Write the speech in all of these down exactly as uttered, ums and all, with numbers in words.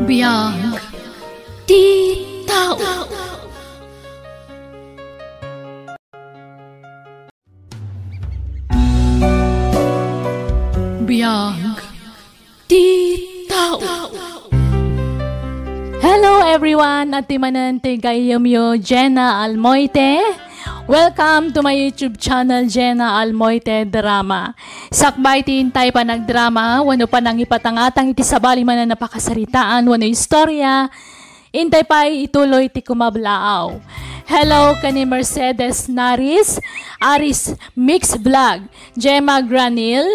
Biag ti tao. Biag ti tao. Hello everyone! Adtoy manen ti gayyemyo, Jenna Almoite. Welcome to my YouTube channel, Jenna Almoite Drama. Sakbay ti intay panagdrama wenno panangipatangatang iti sabali manen a pakasaritaan wenno istorya, intay pay ituloy ti kumablaaw. Hello ken ni Mercedes Naris, Aris Mix Vlog, Gemma Granil,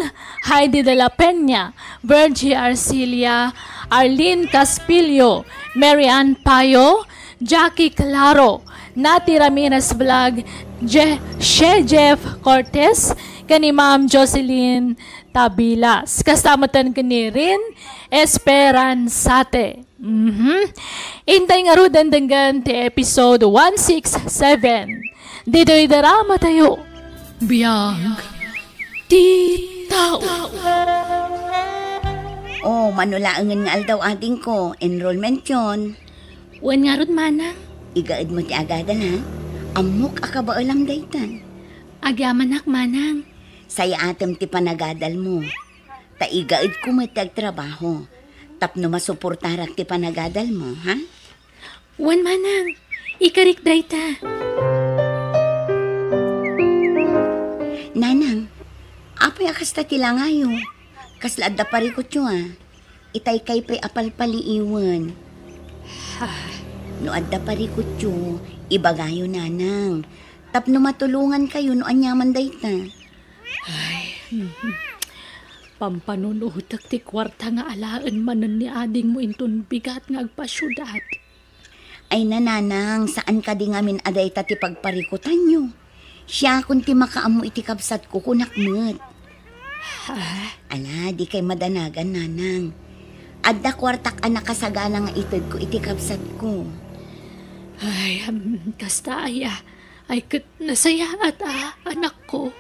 Heidi de la Peña, Virgie Arcilia, Arlene Caspillo, Mary Ann Payo, Jackie Claro, Nati Ramirez Vlog, Je-, She Jeff Cortez, ken ni Ma'am Jocelyn Tabilas. Kasta metten ken ni Rin Esperanzate. Mhm. Intay ngaruden denggen ti episode one six seven. Ditoy drama tayo. Biag ti tao. Oh, mano laengen nga aldaw, adingko, enrollment yon. Wen ngarud, manang. Igaed mo ti agadal, ha? Ammok a kabaelam daytan. Agyamanak, manang. Sayaatem ti panagadal mo. Ta igaedko met ti agtrabaho. Tapno masuportarak ti panagadal mo, ha? Wen, manang. Ikarik dayta. Nanang, apay a kasta ti langayo? Kasla adda parikutyo, a. Itay kay pay a palpaliiwen. Ah. No adda parikutyo, ibagayo, nanang. Tapno matulongan kayo no aniaman dayta. Ay, mhm. Pampanunutek ti kuarta nga alaen manen ni adingmo inton bigat nga agpasiudad. Ay, nanang, saan kadi ngamin a dayta ti pagparikutanyo? Siakon ti makaammo iti kabsatko, kunak met. Ah? Ala, di kay madanagan, nanang. Adda kuartak a nakasagana nga itedko iti kabsatko. Ay, am, kasta aya. Ay, ket nasayaat a, anakko.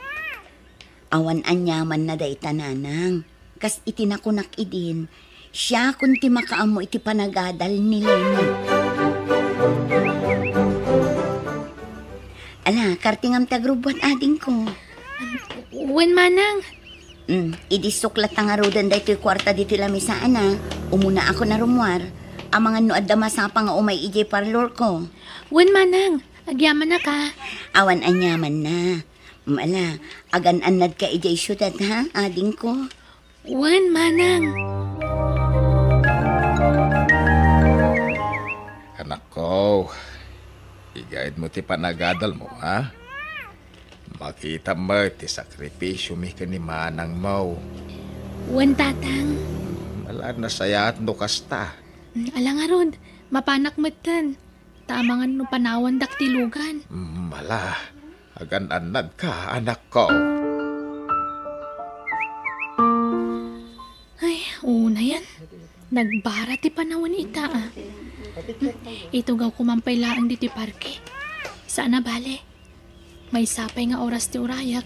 Awan aniamanna dayta, nanang. Kas iti nakunak idin, siakon ti makaammo iti panagadal ni Lenny. Ala, kartingam ti agrubbuat, adingko. Wen, manang. Mm, idi suklat ta ngaruden daytoy kuarta ditoy lamisaan, a. Umunaakon a rummuar. Amangan no adda masapa nga umay idiay parlorko. Wen, manang. Agyamanak, a. Awan aniamanna. Mm, ala, agan-annadka idiay siudad, ha, adingko? Wen, manang. Anakko, igaedmo ti panagadalmo, ha? Makitam met ti sakripisiomi ken ni manangmo. Wen, tatang. Mm, ala, nasayaat no kasta. Mm, ala ngarud, mapanak metten. Ta amangan no panawandak ti lugan. Mm, ala, agan-annadka, anakko. Ay, unayan. Nagbara ti panawen ita, a. Hmm, itugawko man pay laeng ditoy parke. Saan a bale. Maysa pay nga oras ti urayak,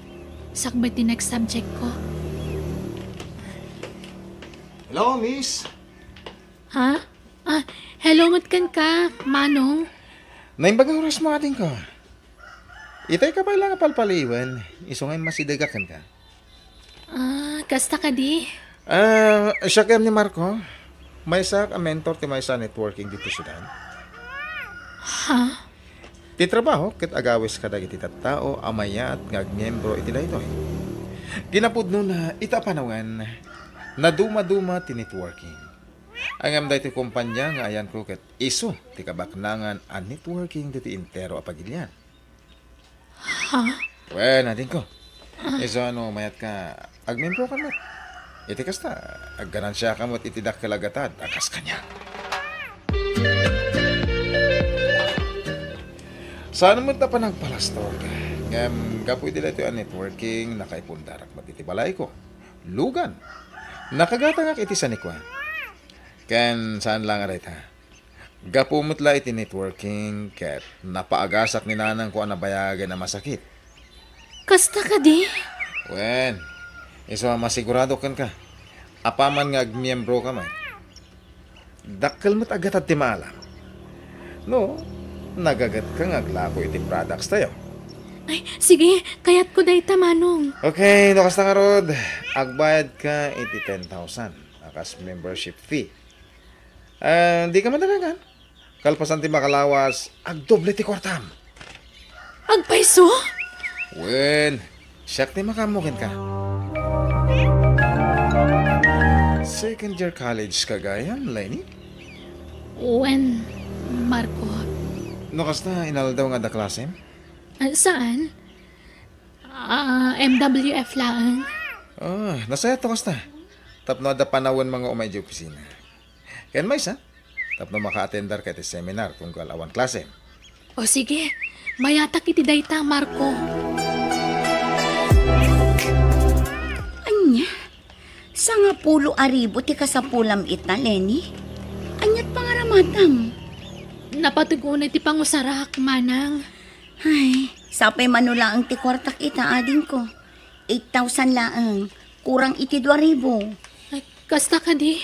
sakbay ti next subject ko. Hello, miss. Ha? Ah, hello met kenka, Manong. Naimbag nga orasmo, adingko. Itay ka pay la nga palpaliwen, isu nga immasidegak kenka. Ah, kasta kadi? Ah, siak ni Marco. Maysaak a mentor ti maysa a networking ditoy siudad. Ha? Ti trabaho ket agawis kadagiti tattao a mayat nga agmiembro iti daytoy. Kinapudnona, ita a panawen, nadumaduma ti networking. Ngem daytoy kompania nga ayanko ket isu ti kabaknangan a networking ditoy entero a pagilian. Ha? Wen, adingko. Ah. Isu a no mayatka, agmiembroka met. Iti kasta, agganansiaka met iti dakkel a gatad a kas kaniak. Saan met a panagpalastog. Ngem gapu iti daytoy a networking, nakaipundarak met iti balayko. Lugan. Nakagatangak iti sanikua. Ken saan la nga dayta. Gapu met la iti networking, ket napaagasak ni nanangko a nabayagen a masakit. Kasta kadi? Wen, isu a masigurado kenka. Apaman nga agmiembroka met, Dakkel met a gatad ti maalam. No, nagagetka nga aglako iti products tayo. Ay, sige, kayatko dayta, Manong. Okay, no kasta ngarud, agbayad ka iti ten thousand a kas membership fee. Ah, di ka madanagan. Kalpasan ti makalawas, agdoble ti kuartam. Agpayso? Wen, siak ti makaammo kenka. Second year college ka gayam, Lenny? Wen, Marco. No kasta, inaldaw nga adda klasem? Ah, saan? Ah, M W F laeng. Ah, nasayaat to kasta. Tapno adda panawen nga umay idiay opisina. Ken maysa, tapno maka-attendar ka iti seminar tunggal awan klase. O sige, mayatak iti dayta, Marco. Ania? Sangapulo a ribu ti kasapulam ita, Lenny? Aniat pangaramatam? Napateg unay ti pangusarak, Manang. Ay, sapay mano laeng ti kuartak ita, adingko. Eight thousand laeng. Kurang iti dua ribu. Ay, kasta kadi?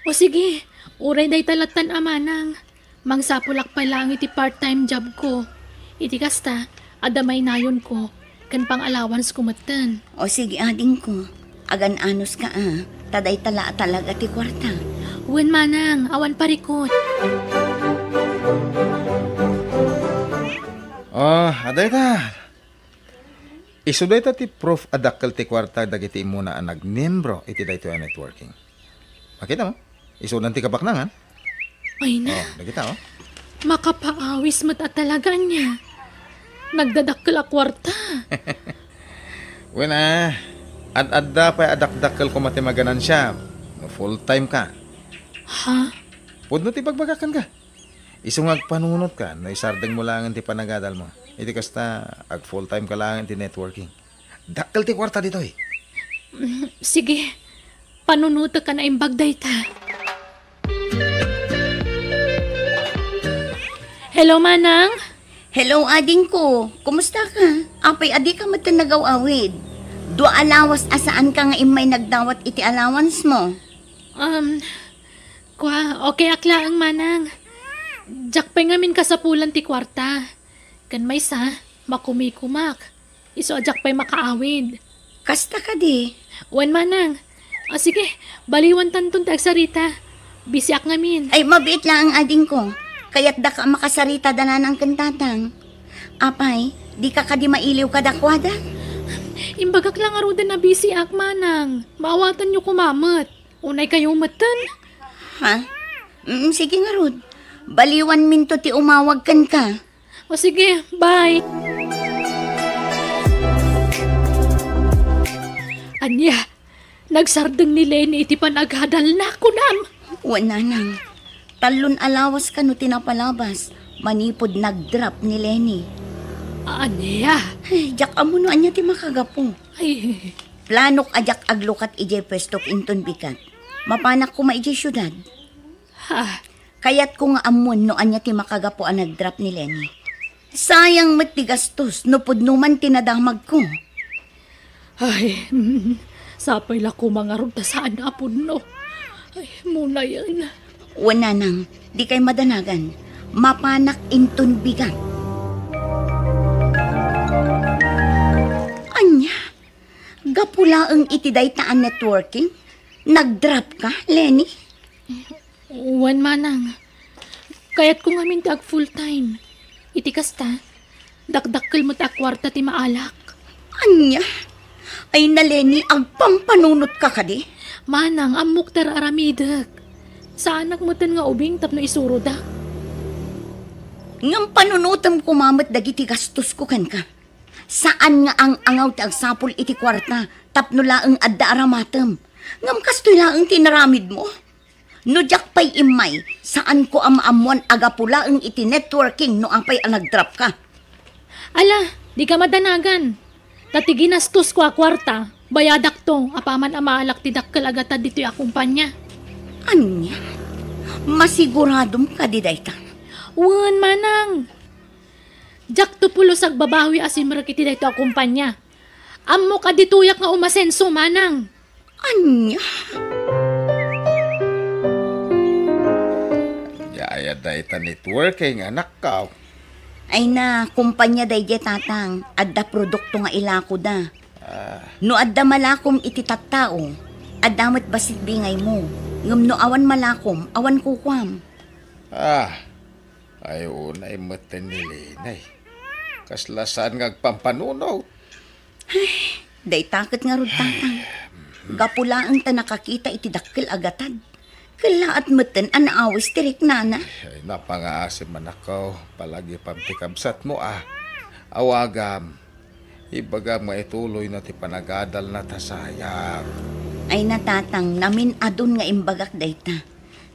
O sige, uray dayta lattan a, Manang. Mangsapulak pay laeng iti part-time job ko. Iti kasta, adda mainayonko, ken pang-allowance ko metten. O sige, adingko. Agan-anos ka, a. Ta dayta la a talaga ti kuarta. Wen, Manang, awan parikut. Oh, adayta. Isu dayta ti proof a dakkel ti kuarta dagiti immuna a nagmiembro iti daytoy a networking. Makita mo? Isudan ti kabaknangan. Ay na. Oh, nakita, oh. Makapaawis met a talaga niya. Nagdadakkel a kuarta. Wen, a, ad-adda pay a dakdakkel koma ti maganansiam no full time ka. Ha? Pudno ti ibagbagak kenka. Isu nga agpanunot ka no isardeng mo laengen ti panagadal mo. Iti kasta, ag full time ka laengen ti networking. Dakkel ti kuarta ditoy. Mm, sige. Panunotek a naimbag dayta. Hello, Manang. Hello, adingko. Kumusta ka? Apay, adi ka metten nagaw-awid. Dua a lawas a saan ka nga immay nagdawat iti allowance mo. Um, Kua, okay ak laeng, Manang. Diak pay ngamin kasapulan ti kuarta. Ken maysa, makumikumak. Isu a diak pay makaawid. Kasta kadi? Wen, Manang. A, sige, baliwantanton ti agsarita. Busy ak ngamin. Ay, mabiit laeng, adingko. Kayatdaka a makasarita da nanang ken tatang. Apay, dika kadi mailiw kadakuada? Imbagak la ngaruden a busy ak, Manang. Maawatanyo koma met. Unay kayo metten? Ha? Mm, sige ngarud. Baliwanminto ti umawag kenka. O sige, bye. Ania, nagsardeng ni Lenny iti panagadalna, kunam? Wen, nanang. Tallon a lawas kano ti napalabas manipud nag-drop ni Lenny. Ania? Ay, diak ammo no ania ti makagapu. Ay. Planok a diak aglukat idiay puestok inton bigat. Mapanak koma idiay siudad. Ha? Kayatko nga ammon no ania ti makagapu a nag-drop ni Lenny. Sayang met ti gastos no pudno man ti nadamagko. Ay, mm, sapay la koma ngarud ta saan a pudno. Ay, munayen. Wen, nanang, dikay madanagan. Mapanak inton bigat. Ania? Gapu laeng iti dayta a networking? Nag-drop ka, Lenny? Wen, Manang. Kayatko ngamin ti ag-full time. Iti kasta, dakdakkel met a kuarta ti maalak. Ania? Ay na, Lenny, agpampanunot ka kadi? Manang, ammok ti ar-aramidek. Saanak metten nga ubing tapno isurodak. Ngem panunotem koma met dagiti gastosko kenka. Saan nga ang-angaw ti agsapul iti kuarta tapno laeng adda aramatem. Ngem kastoy laeng ti inaramidmo. No diak pay immay, saanko a maammoan a gapu laeng iti networking no apay a nag-drop ka. Ala, dika madanagan. Ta ti ginastosko a kuarta, bayadakto apaman a maalak ti dakkel a gatad ditoy a kumpania. Ania? Masiguradom kadi dayta? Wen, Manang. Diakto pulos agbabawi a simrek iti daytoy a kumpania. Ammok a ditoyak nga umasenso, Manang. Ania? dayta networking, anakko? Ay na, kumpanya daydiay, Tatang. Adda produkto nga ilakoda. Ah. No adda malakom iti tattao, adda met bassit bingaymo. Ngem no awan malakom, awan kukuam. Ah, ay unay met ni Leni. Kasla saan nga agpampanunot. Dayta ket ngarud, Tatang. Gapu laeng ta nakakita iti dakkel a gatad. Kellaat metten a naawis ti riknana. Ay, napangaasim, anakko. Palagipam ti kabsatmo, a. Awagam. Ibagam nga ituloyna ti panagadalna ta sayang. Ay na, Tatang, namin-adun nga imbagak dayta.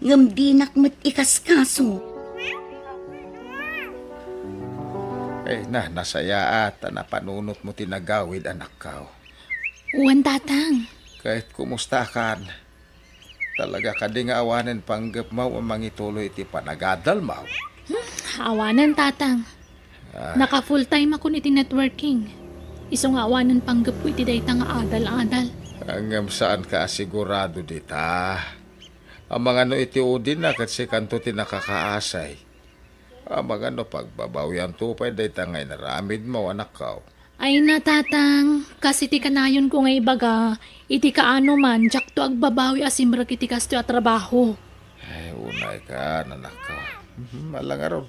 Ngem dinak met ikaskaso. Ay na, nasayaat ta napanunotmo ti nagawid, anakko. Wen, Tatang. Ket kumustakan? Talaga kadi nga awanen panggepmo a mangituloy iti panagadalmo? Hmm, awanen, Tatang. Ah. Naka full time akon iti networking. Isu nga awanen panggepko iti dayta nga adal-adal. Ngem saanka a sigurado dita? Amangan no iti udina ket sikanto ti nakakaasay. Amangan no pagbabawianto pay dayta nga inaramidmo, anakko. Ay na, Tatang, kas iti kanayonko nga ibaga, iti kaano man, diakto agbabawi a simrek iti kastoy a trabaho. Ay, unayka, anakko. Mhm, ala ngarud.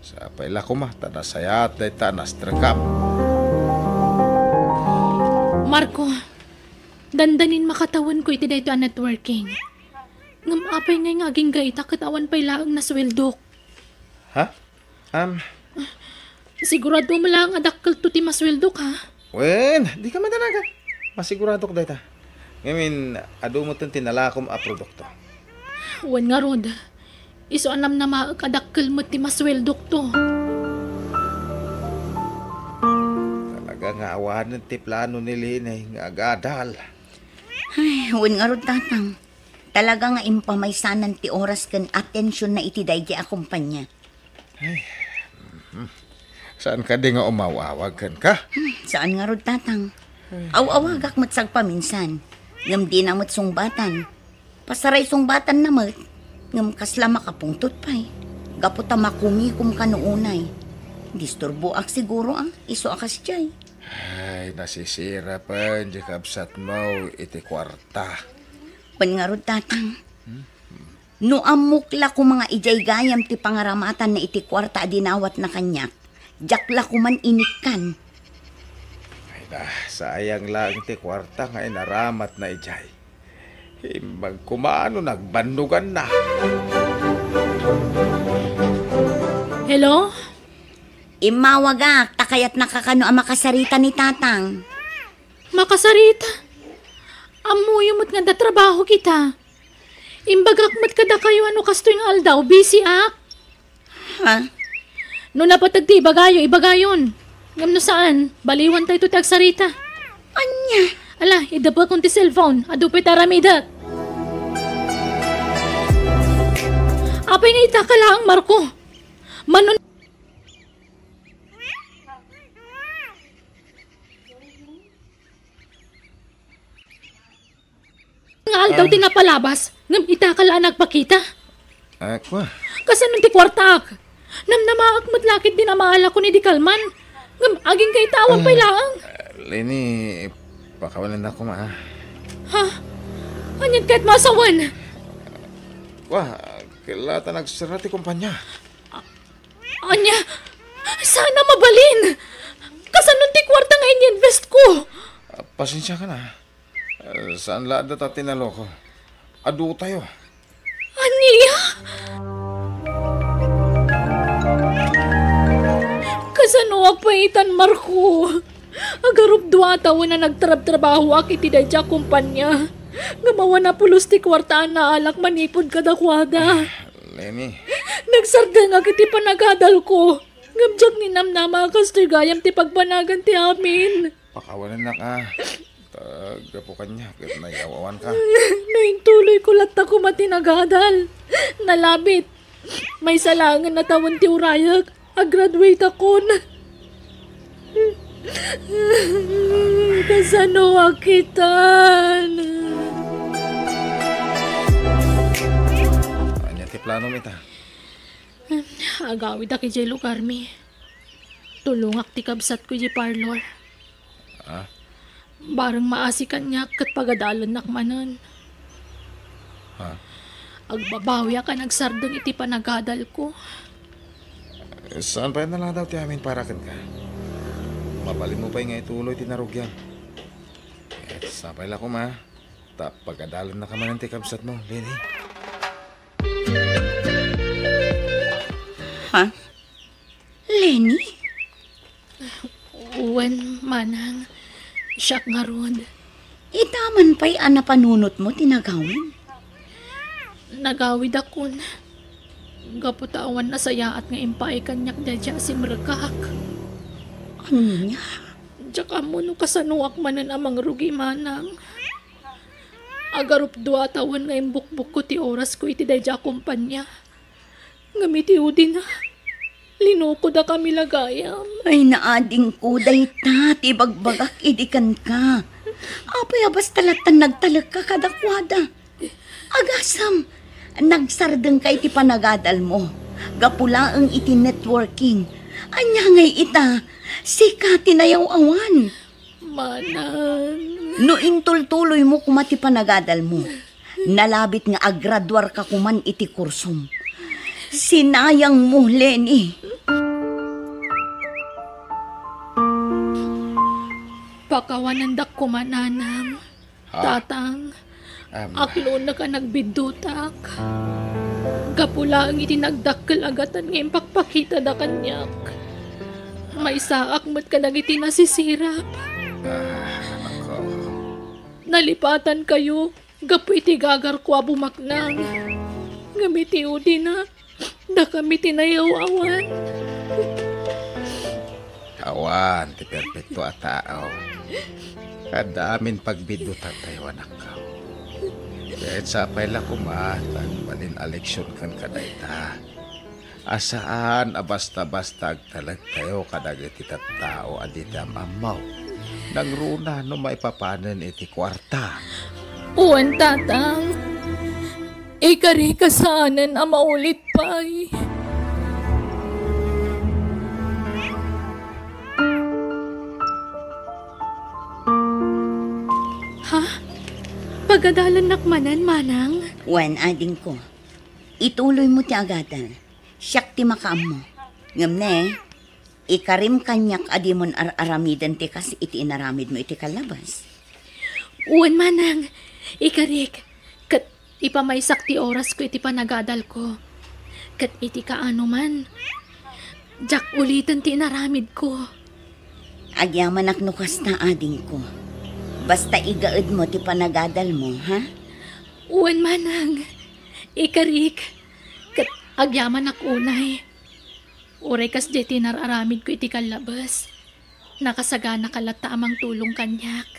Sapay la koma, ta nasayaat dayta a nastrekam. Marco, dandanin makatawenko iti daytoy a networking. Ngem apay ngay nga agingga ita ket awan pay laeng nasueldok? Ha? Um, Sigurado mo lang a dakkelto ti masueldok, ha? Wen, dika madanagan. Masiguradok dayta. Ngamin, adu metten ti nalakom a produkto. Wen ngarud, isu a namnamaek a dakkel met ti masueldokto. Talaga nga awanen ti plano ni Leni nga agadal. Ay, wen ngarud, Tatang. Talaga nga impamaysanan ti oras ken atensionna iti daydi a kompania. Ay, mhm. Saan kadi nga umaw-awag kenka? Hmm, saan ngarud, Tatang? Ay. Aw-awagak met sagpaminsan, ngem dina met sungbatan. Pasaray sungbatanna met, ngem kasla makapungtot pay. Gapu ta makumikom kano unay. Disturboak siguro, a, isu a kasdiay. Ay, nasisirapen di kabsatmo iti kuarta. Wen ngarud, Tatang. Hmm? No ammok la koma nga idiay gayam ti pangaramatanna iti kuarta a dinawatna kaniak, diak la koman inikkan. Ay na, sayang laeng ti kuarta nga inaramatna idiay. Imbag koma no nagbannoganna. Hello? Immawagak, ta kayatnaka kano a makasarita ni Tatang. Makasarita? Ammoyo met nga adda trabaho kita. Imbagak met kadakayo a no kastoy nga aldaw, busy ak. Ha? No napateg ti ibagayo, ibagayon. Ngem no saan, baliwantayto ti agsarita. Ania? Ala, idepekon ti cellphone, adu pay ti aramidek. Apay nga itaka laeng, Marco? Manon- Nga aldaw ti napalabas, ngem itaka la a nagpakita. Ah, kua. Kasano ti kuartaak? Namnamaak met la ket dinamaalakon idi kalman. Ngem agingga ita awan pay laeng. Ah, Leni, pakawanennak koma, ah. Ha? Anian ket masawen? Kua, kella ta nagsara ti kompania. Ania? Saan a mabalin? Kasano ti kuarta nga ininvest ko? Ah, pasensiakan, ah. Eh, saan la adda ta tinaloko. Adutayo. Ania? Kasanoak pay itan, Marco? Agarup dua a tawen a nagtrabtrabahoak iti daydiay a kompania. Ngem awan a pulos ti kuarta a naalak manipud kadakuada. Leni. Nagsardengak iti panagadalko. Ngem diak ninamnama a kastoy gayam ti pagbanagan ti amin. Pakawanennak, ah. Ta gapu kaniak, ket nayaw-awanka. No intuloyko latta koma ti nagadal, nalabit. Maysa laengen a tawen ti urayek, a-graduateakon. Kasanoak itan? Ania ti planom ita? Agawidak idiay lugarmi. Tulongak ti kabsatko idiay parlor. Ah? Bareng maasi kaniak ket pagadalennak manen. Ha? Agbabawiak a nagsardeng iti panagadalko. Saan pay a naladaw ti amin para kenka? Mabalinmo pay nga ituloy ti narugiam. Ket sapay la koma, ta pagadalennaka manen ti kabsatmo, Lenny. Ha? Lenny? Wen, manang. Siak ngarud. Ita man pay a napanunotmo ti nagawid? Nagawidakon. Gapu ta awan nasayaat nga impaay kaniak daydiay a simrekak. Ania? Diak ammo no kasanoak manen a mangrugi, manang. Agarupdua a tawen nga imbukbokko ti orasko iti daydiay a kompania. Ngem iti udina, linukodakami la gayam. Ay, naadingko, dayta ti ibagbagak idi kenka. Apay a basta lattan nagtalekka kadakuada? Agasem, nagsardengka iti panagadalmo. Gapu laeng iti networking. Ania ngay ita, sika ti nayaw-awan. Manang. No intultuloymo koma ti panagadalmo, nalabit nga agraduarka koman iti kursom. Sinayangmo, Lenny. Pakawanendak koma, nanang. Ha? Tatang, Am. Aklonek a nagbiddutak. Gapu laeng iti nagdakkel a gatan nga impakpakitada kaniak. Maysaak met kadagiti nasisirap. Ah, anakko. Nalipatankayo gapu iti gagarko a bumaknang. Ngem iti udina, dakami ti nayaw-awan. Awan ti perpekto a tao. Adda amin pagbiddutaktayo, anakko. Ket sapay la koma ta agbalin a leksion kenka dayta. A saan a basta-basta agtalektayo kadagiti tattao a dita am-ammo. Nangruna no maipapanen iti kuarta. Wen, tatang. Ikarik a saanen a maulit pay. Ha? Pagadalennak manen, manang? Wen, adingko. Ituloymo ti agadal. Siak ti makaammo. Ngem ne, ikarim kaniak a dimon ar-aramiden ti kas iti inaramidmo iti kallabas. Wen, manang, ikarik, ket ipamaysak ti orasko iti panagadalko. Ket iti kaano man, diak uliten ti inaramidko. Agyamanak no kasta, adingko. Basta igaedmo ti panagadalmo, ha? Wen, manang, ikarik, ket agyamanak unay. Uray kasdiay ti inar-aramidko iti kallabes, nakasaganaka latta a mangtulong kaniak.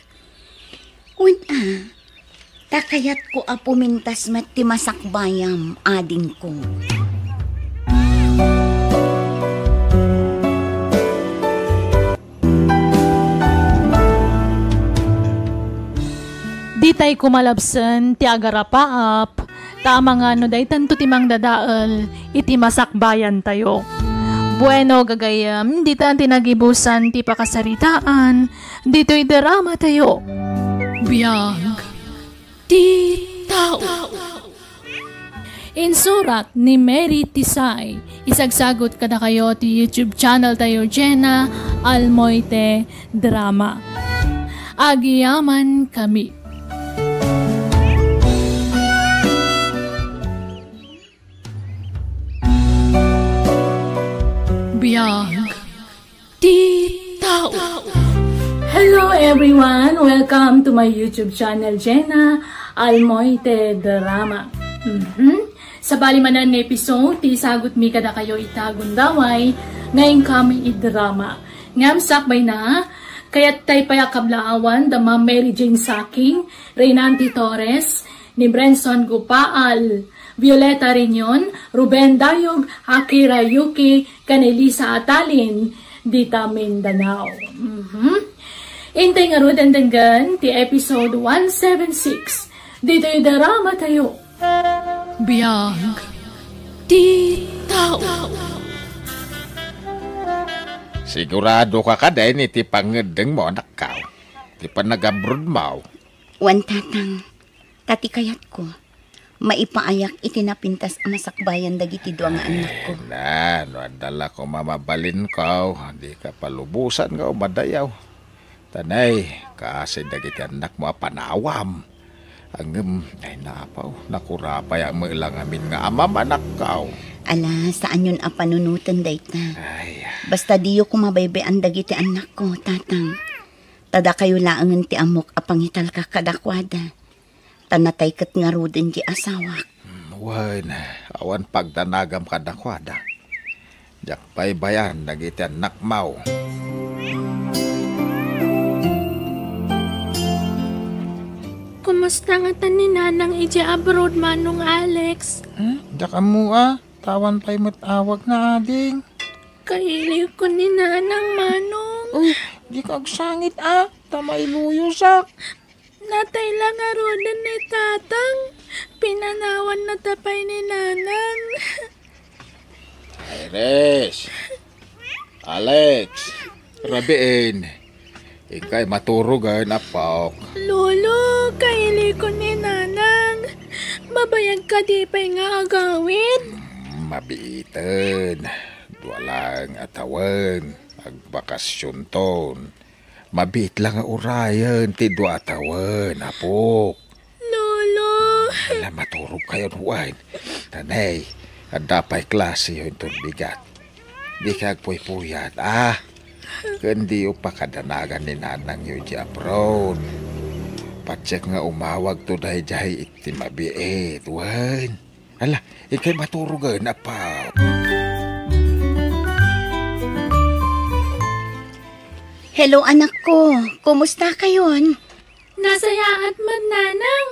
Wen a, ta kayatko a pumintas met ti masakbayam, adingko. Ditay kumalabsen ti agarapaap, ta amangan no daytanto ti mangdadael iti masakbayantayo. Bueno, gagayyem, dita ti nagibusan ti pakasaritaan ditoy dramatayo. Biag ti tao. Insurat ni Mary Tisay, isagsagut kadakayo ti YouTube channel tayo, Jenna Almoite Drama. Agyamankami. Biag ti tao. Hello everyone! Welcome to my YouTube channel, Jenna Almoite Drama. Mhm. Sabali manen nga episode ti isagutmi kadakayo ita gundaway nga inkami idrama. Ngem sakbayna, kayattay pay a kablaawan da Ma'am Mary Jane Saking, Reynante Torres, ni Brenson Gupaal, Violeta Reunion, Ruben Dayog, Akira Yuki, ken Elisa Atalin, dita Mindanao. Mhm. Intay ngaruden denggen ti episode one seven six ditoy drama tayo. Biag ti tao. Sigurado ka kadin iti pangngeddengmo, anakko? Ti panagabrodmo? Wen, Tatang. Ta ti kayatko, maipaayak iti napintas a masakbayan dagiti dua nga annakko. Ay, na, no adda la koma mabalinko, dika palubosan nga umadayaw. Ta nay, kaasi dagiti annakmo a panawam. Ngem, ay, napaw, nakurapay a met lang amin nga amam, anakko. Ala, saanyon a panunoten dayta. Ay. Basta diyo koma baybay-an dagiti annakko, Tatang. Ta dakayo laengen ti ammok a pangitalka kadakuada. Ta natay ket ngaruden ti asawak. Hmm, wen, awan pagdanagam kadakuada. Diak baybay-an dagiti annakmo. Kumusta ngata ni Nanang idiay abroad, Manong Alex? Hmm, diak ammo a, ta awan pay met awagna, ading. Kailikon ni Nanang, Manong. Oh, dika agsangit a, ta mailuyosak. Natay la ngaruden ni Tatang. Pinanawan na ta pay ni Nanang. Iris! Alex! Rabiin! Inkay maturogen, apok. Lolo, kailikon ni Nanang. Mabayag kadi pay nga agawid? Hmm, mabiiten. Dua laeng a tawen. Agbakasionton. Mabiit la nga urayen ti dua a tawen, apok. Lolo! Ala, maturogkayon, wen. Ta nay, adda pay klaseyo inton bigat. Dika agpuypuyat, a? Ken diyo pakadanagan ni Nanangyo idiay abroad. Patiek nga umawagto daydiay iti mabiit, wen. Ala, inkay maturogen, apok. Hello, anakko. Kumusta kayon? Nasayaat met, Nanang.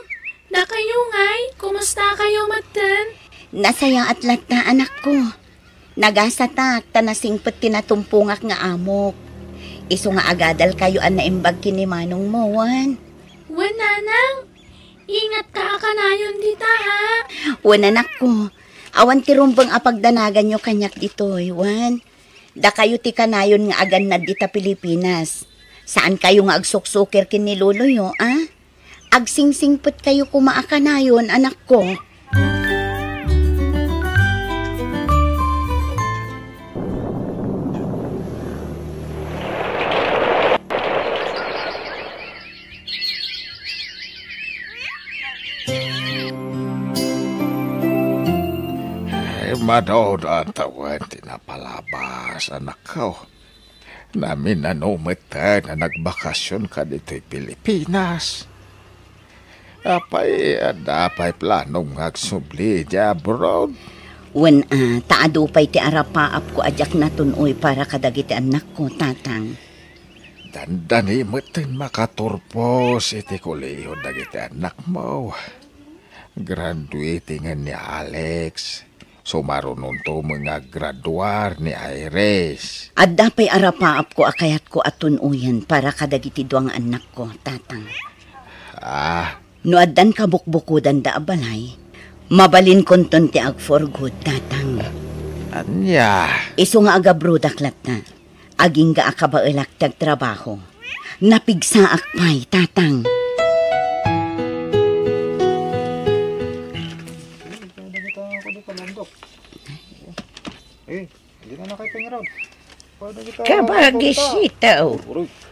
Dakayo ngay, kumusta kayo metten? Nasayaat latta, anakko. Nagasatak ta nasingpet ti natumpongak nga amok. Isu nga agadal kayo a naimbag ken ni manongmo, wen? Wen, Nanang. Ingatka a kanayon dita, ha? Wen, anakko. Awan ti rumbeng a pagdanaganyo kaniak ditoy, wen? Dakayo ti kanayon nga agannad dita Pilipinas. Saan kayo nga agsuksukir ken ni loloyo, a? Agsingsingpet kayo koma a kanayon, anakko. Ay, mano, no, antawen ti napalabas, anakko. Naminano met a nagbakasion ka ditoy Pilipinas. Apay, adda pay planom nga agsubli idiay abroad? Wen, a, ta adu pay ti arapaapko a diak natun-oy para kadagiti annakko, Tatang. Dandani metten makaturpos iti kolehiyo dagiti annakmo. Graduating ni Alex. Sumarunonto met nga aggraduar ni Iris. Adda pay arapaapko a kayatko a tun-oyen para kadagiti dua nga annakko, Tatang. Ah. No addan kabukbukudanda a balay, mabalinkonton ti ag-for good, Tatang. Ania? Isu nga agabrodak latta. Agingga a kabaelak ti agtrabaho. Napigsaak pay, Tatang. Eh, di na nakay pengiraw. Kabagis itaw.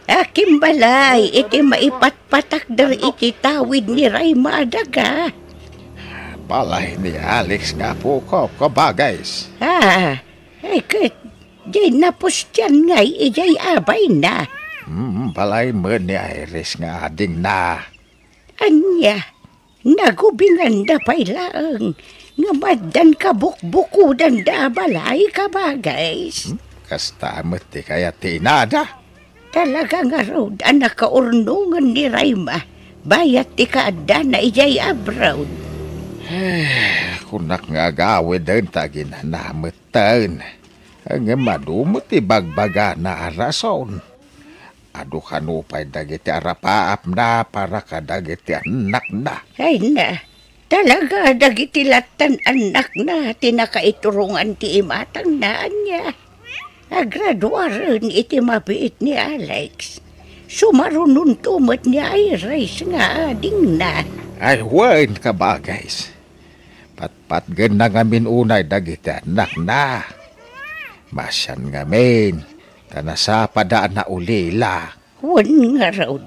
Akin balay iti maipatpatakder iti tawid ni Rayma a daga. Balay ni Alex nga apok, kabagis. Ah, ay ket, di napustian ngay idiay abayna. Hmm, balay met ni Iris nga adingna. Ania, nagubinganda pay laeng nga addan kabukbukudanda a balay, kabagis. Hmm, kasta met ti kayat ti inada. Talaga ngarud a nakaurnongen ni Rayma bayat ti kaaddana idiay abroad. Eh, kunak nga agawiden ta aginana metten. Ngem adu met ti bagbagana a rason. Adu kano pay dagiti arapaapna para kadagiti annakna. Ay na, talaga dagiti lattan annakna ti nakaiturongan ti imatangna, ania? Agraduaren iti mabiit ni Alex. Sumarunonto met ni Iris nga adingna. Ay, wen, kabagays. Patpatgenna ngamin unay dagiti annakna. Masian ngamin, ta nasapada a naulila. Wen ngarud,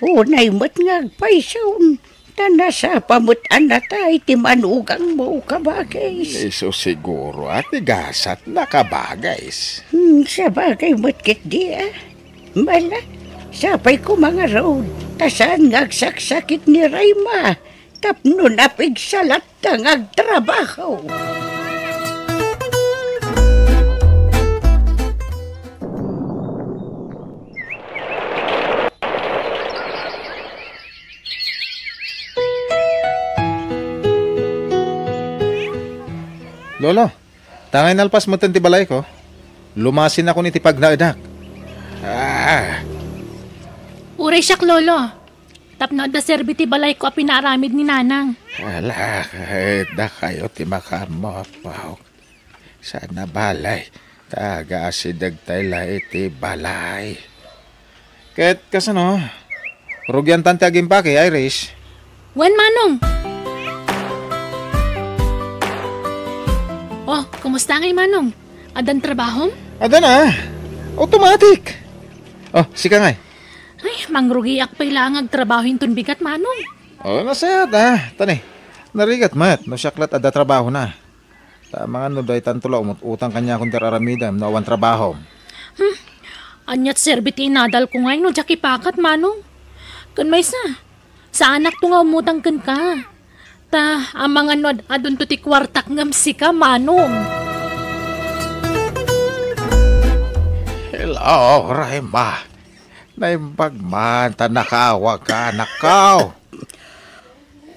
unay met nga agpayso, ta nasapa met a natay ti manugangmo, kabagays. Isu siguro a ti gasatna, kabagays. Hmm, sabagay met ketdi, a. Mala, sapay koma ngarud, ta saan nga agsaksakit ni Rayma tapno napigsalatta nga agtrabaho. Lolo, ta nga inalpas metten ti balayko, lumasinakon iti pagnaedak. Ah. Uray siak, Lolo. Tapno adda serbi ti balayko a pinaaramid ni Nanang. Ala, ket dakayo ti makaammo, Apo. Saan a balay, ta agaasidegtay la iti balay. Ket kasano? Rugiantan ti agimpake, Iris. Wen, Manong. Oh, kumusta ngay, Manong? Addan trabahom? Addan a. Automatic. Oh, sika ngay. Ay, mangrugiak pay laeng agtrabaho inton bigat, Manong. Oh, nasayaat a. Tani, narigat met no siak lat adda trabahona. Ta amangan no daytanto la umut-utang kaniakon ti ar-aramidem no awan trabahom. Hmm. Aniat serbi ti inadalko ngay no diak ipakat, Manong? Ken maysa, saanakto nga umutang kenka. Ta amangan no ad-adunto ti kuartak ngem sika, Manong. Hello, Rayma. Naimbag man ta nakaawagka, anakko.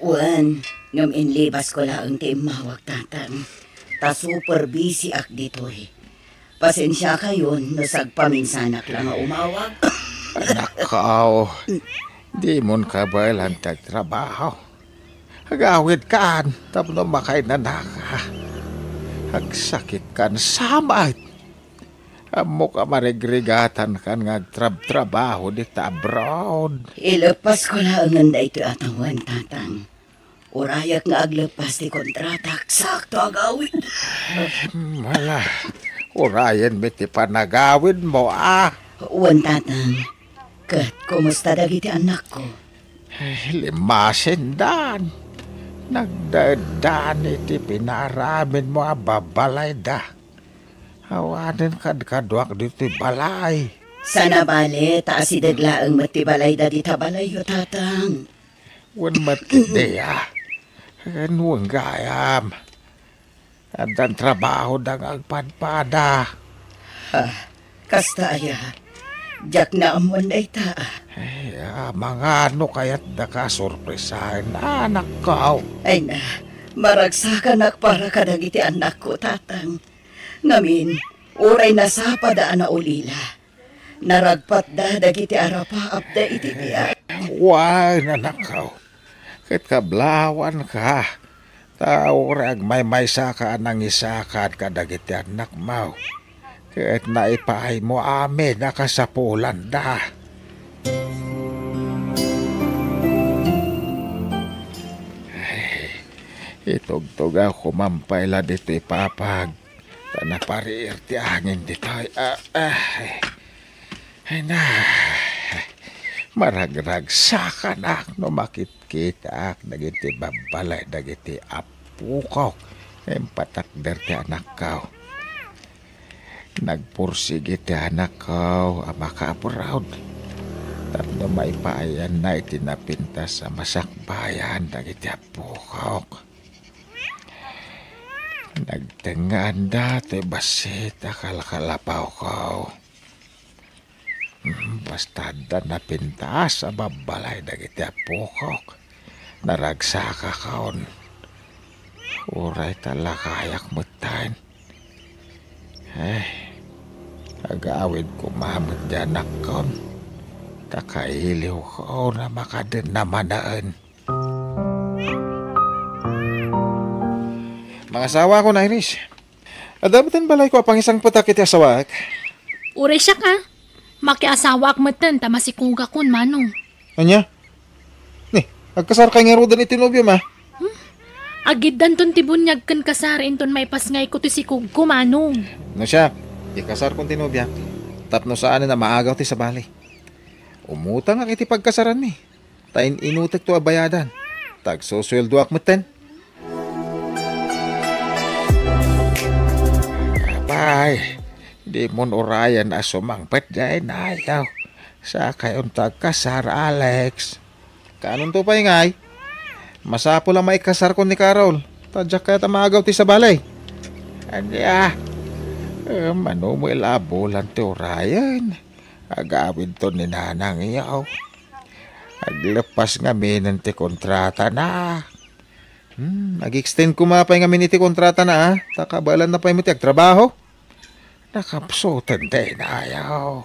Wen, ngem inlibasko laeng ti immawag, Tatang. Ta super busy ak ditoy. Pasensiakayon no sagpaminsanak la nga umawag. Anakko, dimon kabaelan ti agtrabaho. Agawidkan tapno makainanaka. Agsakitkan sa met. Ammok a marigrigatankan nga agtrabtrabaho dita abroad. Ileppasko laengen daytoy a tawen, Tatang. Urayak nga agleppas ti kontratak, sakto agawid. Mala, urayenmi ti panagawidmo, a. Wen, Tatang. Ket kumusta dagiti annakko? Ay, limmasindan. Nagdaeddan iti pinaaramidmo a babalayda. Awanen kadkaduak ditoy balay. Sana bale, ta asideg laeng met ti balayda dita balayyo, Tatang. Wen met ketdi a. Ken wen gayam. Addan trabahoda nga agpadpada. Ha, kasta aya? Diak naammoan dayta. Ay, amangan no kayatdaka a sorpresaen, anakko. Ay na, maragsakanak para kadagiti annakko, Tatang. Ngamin, uray nasapada a naulila, naragpatda dagiti arapaapda iti biag. Wen, anakko, ket kablawanka, ta uray agmaymaysaka a nangisakad kadagiti annakmo, ket naipaaymo amin a kasapulanda. Ay, itugtugawko man pay la ditoy papag. Ta napariir ti angin ditoy. Ah, ah, ay. Ay na. Maragragsakanak no makitkitaak dagiti babbalay dagiti appokok nga impatakder ti anakko. Nagpursigi ti anakko a makaabroad tapno maipaayanna iti napintas a masakbayan dagiti appokok. Nagtengngaanda ti bassit a kalkalapawko. Basta adda napintas a babbalay dagiti appokok, naragsakakon. Uray ta lakayak metten. Eh, agawid koma met di anakkon. Ta kailiwkon a makadennamanaen. Mangasawakon, Iris. Adda metten balayko a pangisangpetak iti asawaek. Uray siak a. Makiasawaak metten ta masikogakon, Manong. Ania? Ni, agkasarkay ngaruden iti nobiom a? Hmm? Agiddanton ti buniag ken kasar inton maipasngayko ti sikogko, Manong. No siak, ikasarkon ti nobiak tapno saanen a maagaw ti sabali. Umutangak iti pagkasaranmi, ta in-inutekto a bayadan, ta agsusueldoak metten. Apay, dimon urayen a sumangpet diay nayaw. Sakayon ta agkasar, Alex. Kaanonto pay ngay? Masapul a maikasarkon ni Carol, ta diak kayat a maagaw ti sabali. Ania? Eh, mano met la a bulan ti urayen. Agawidton ni Nanang, yaw. Aglepas ngaminen ti kontratana. Hmm, ag-extend koma pay ngamin iti kontratana, a. Ta kabaelanna pay met ti agtrabaho. Nakapsuten ti inayaw.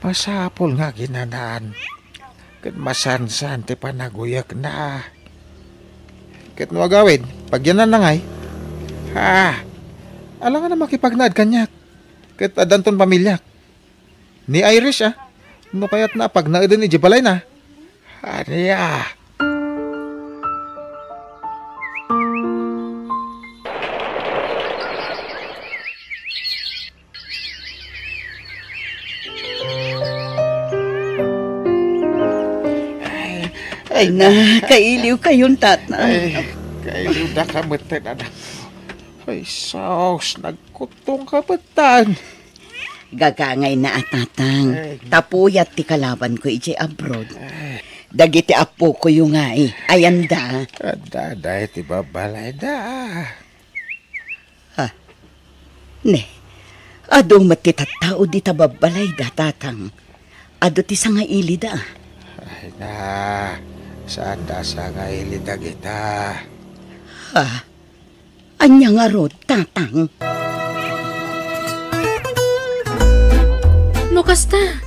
Masapul nga aginanan. Ket masansan ti panaguyekna. Ket no agawid, pagyananna ngay? Ha? Alangan a makipagnaed kaniak. Ket addanton pamiliak. Ni Irish, a. No kayatna a pagnaeden idiay balayna. Ania? Ay, ay, na, kailiwkayon, Tatang. Ay, kailiwdaka metten, anak. Ay, sus, nagkutong ka metten. Gagangayna a, Tatang. Ay. Ta puyat ti kalabanko idiay abroad. Ay. Dagiti appokoyo ngay, ayanda? Adda, adda iti babbalayda. Ha? Ne, adu met ti tattao dita babbalayda, Tatang. Adu ti sangailida. Ay na, saanda sangaili dagita. Ha? Ania ngarud, Tatang? No kasta,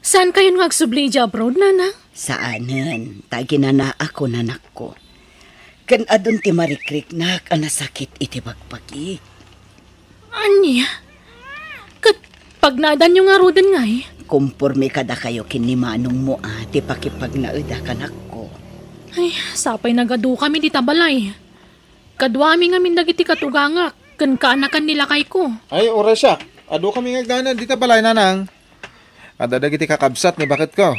saankayon nga agsubli idiay abroad, Nanang? Saanen, ta aginanaakon, anakko. Ken adun ti marikriknak a nasakit iti bagbagi. Ania? Ket pagnaedanyo ngaruden ngay? Komporme kadakayo ken ni manongmo a ti pakipagnaedak, anakko. Ay, sapay nagadu kami dita balay. Kaduami ngamin dagiti katugangak ken kaanakan ni lakayko. Ay, uray siak. Adu kami nga agnaed dita balay, Nanang. Adda dagiti kakabsat ni baketko.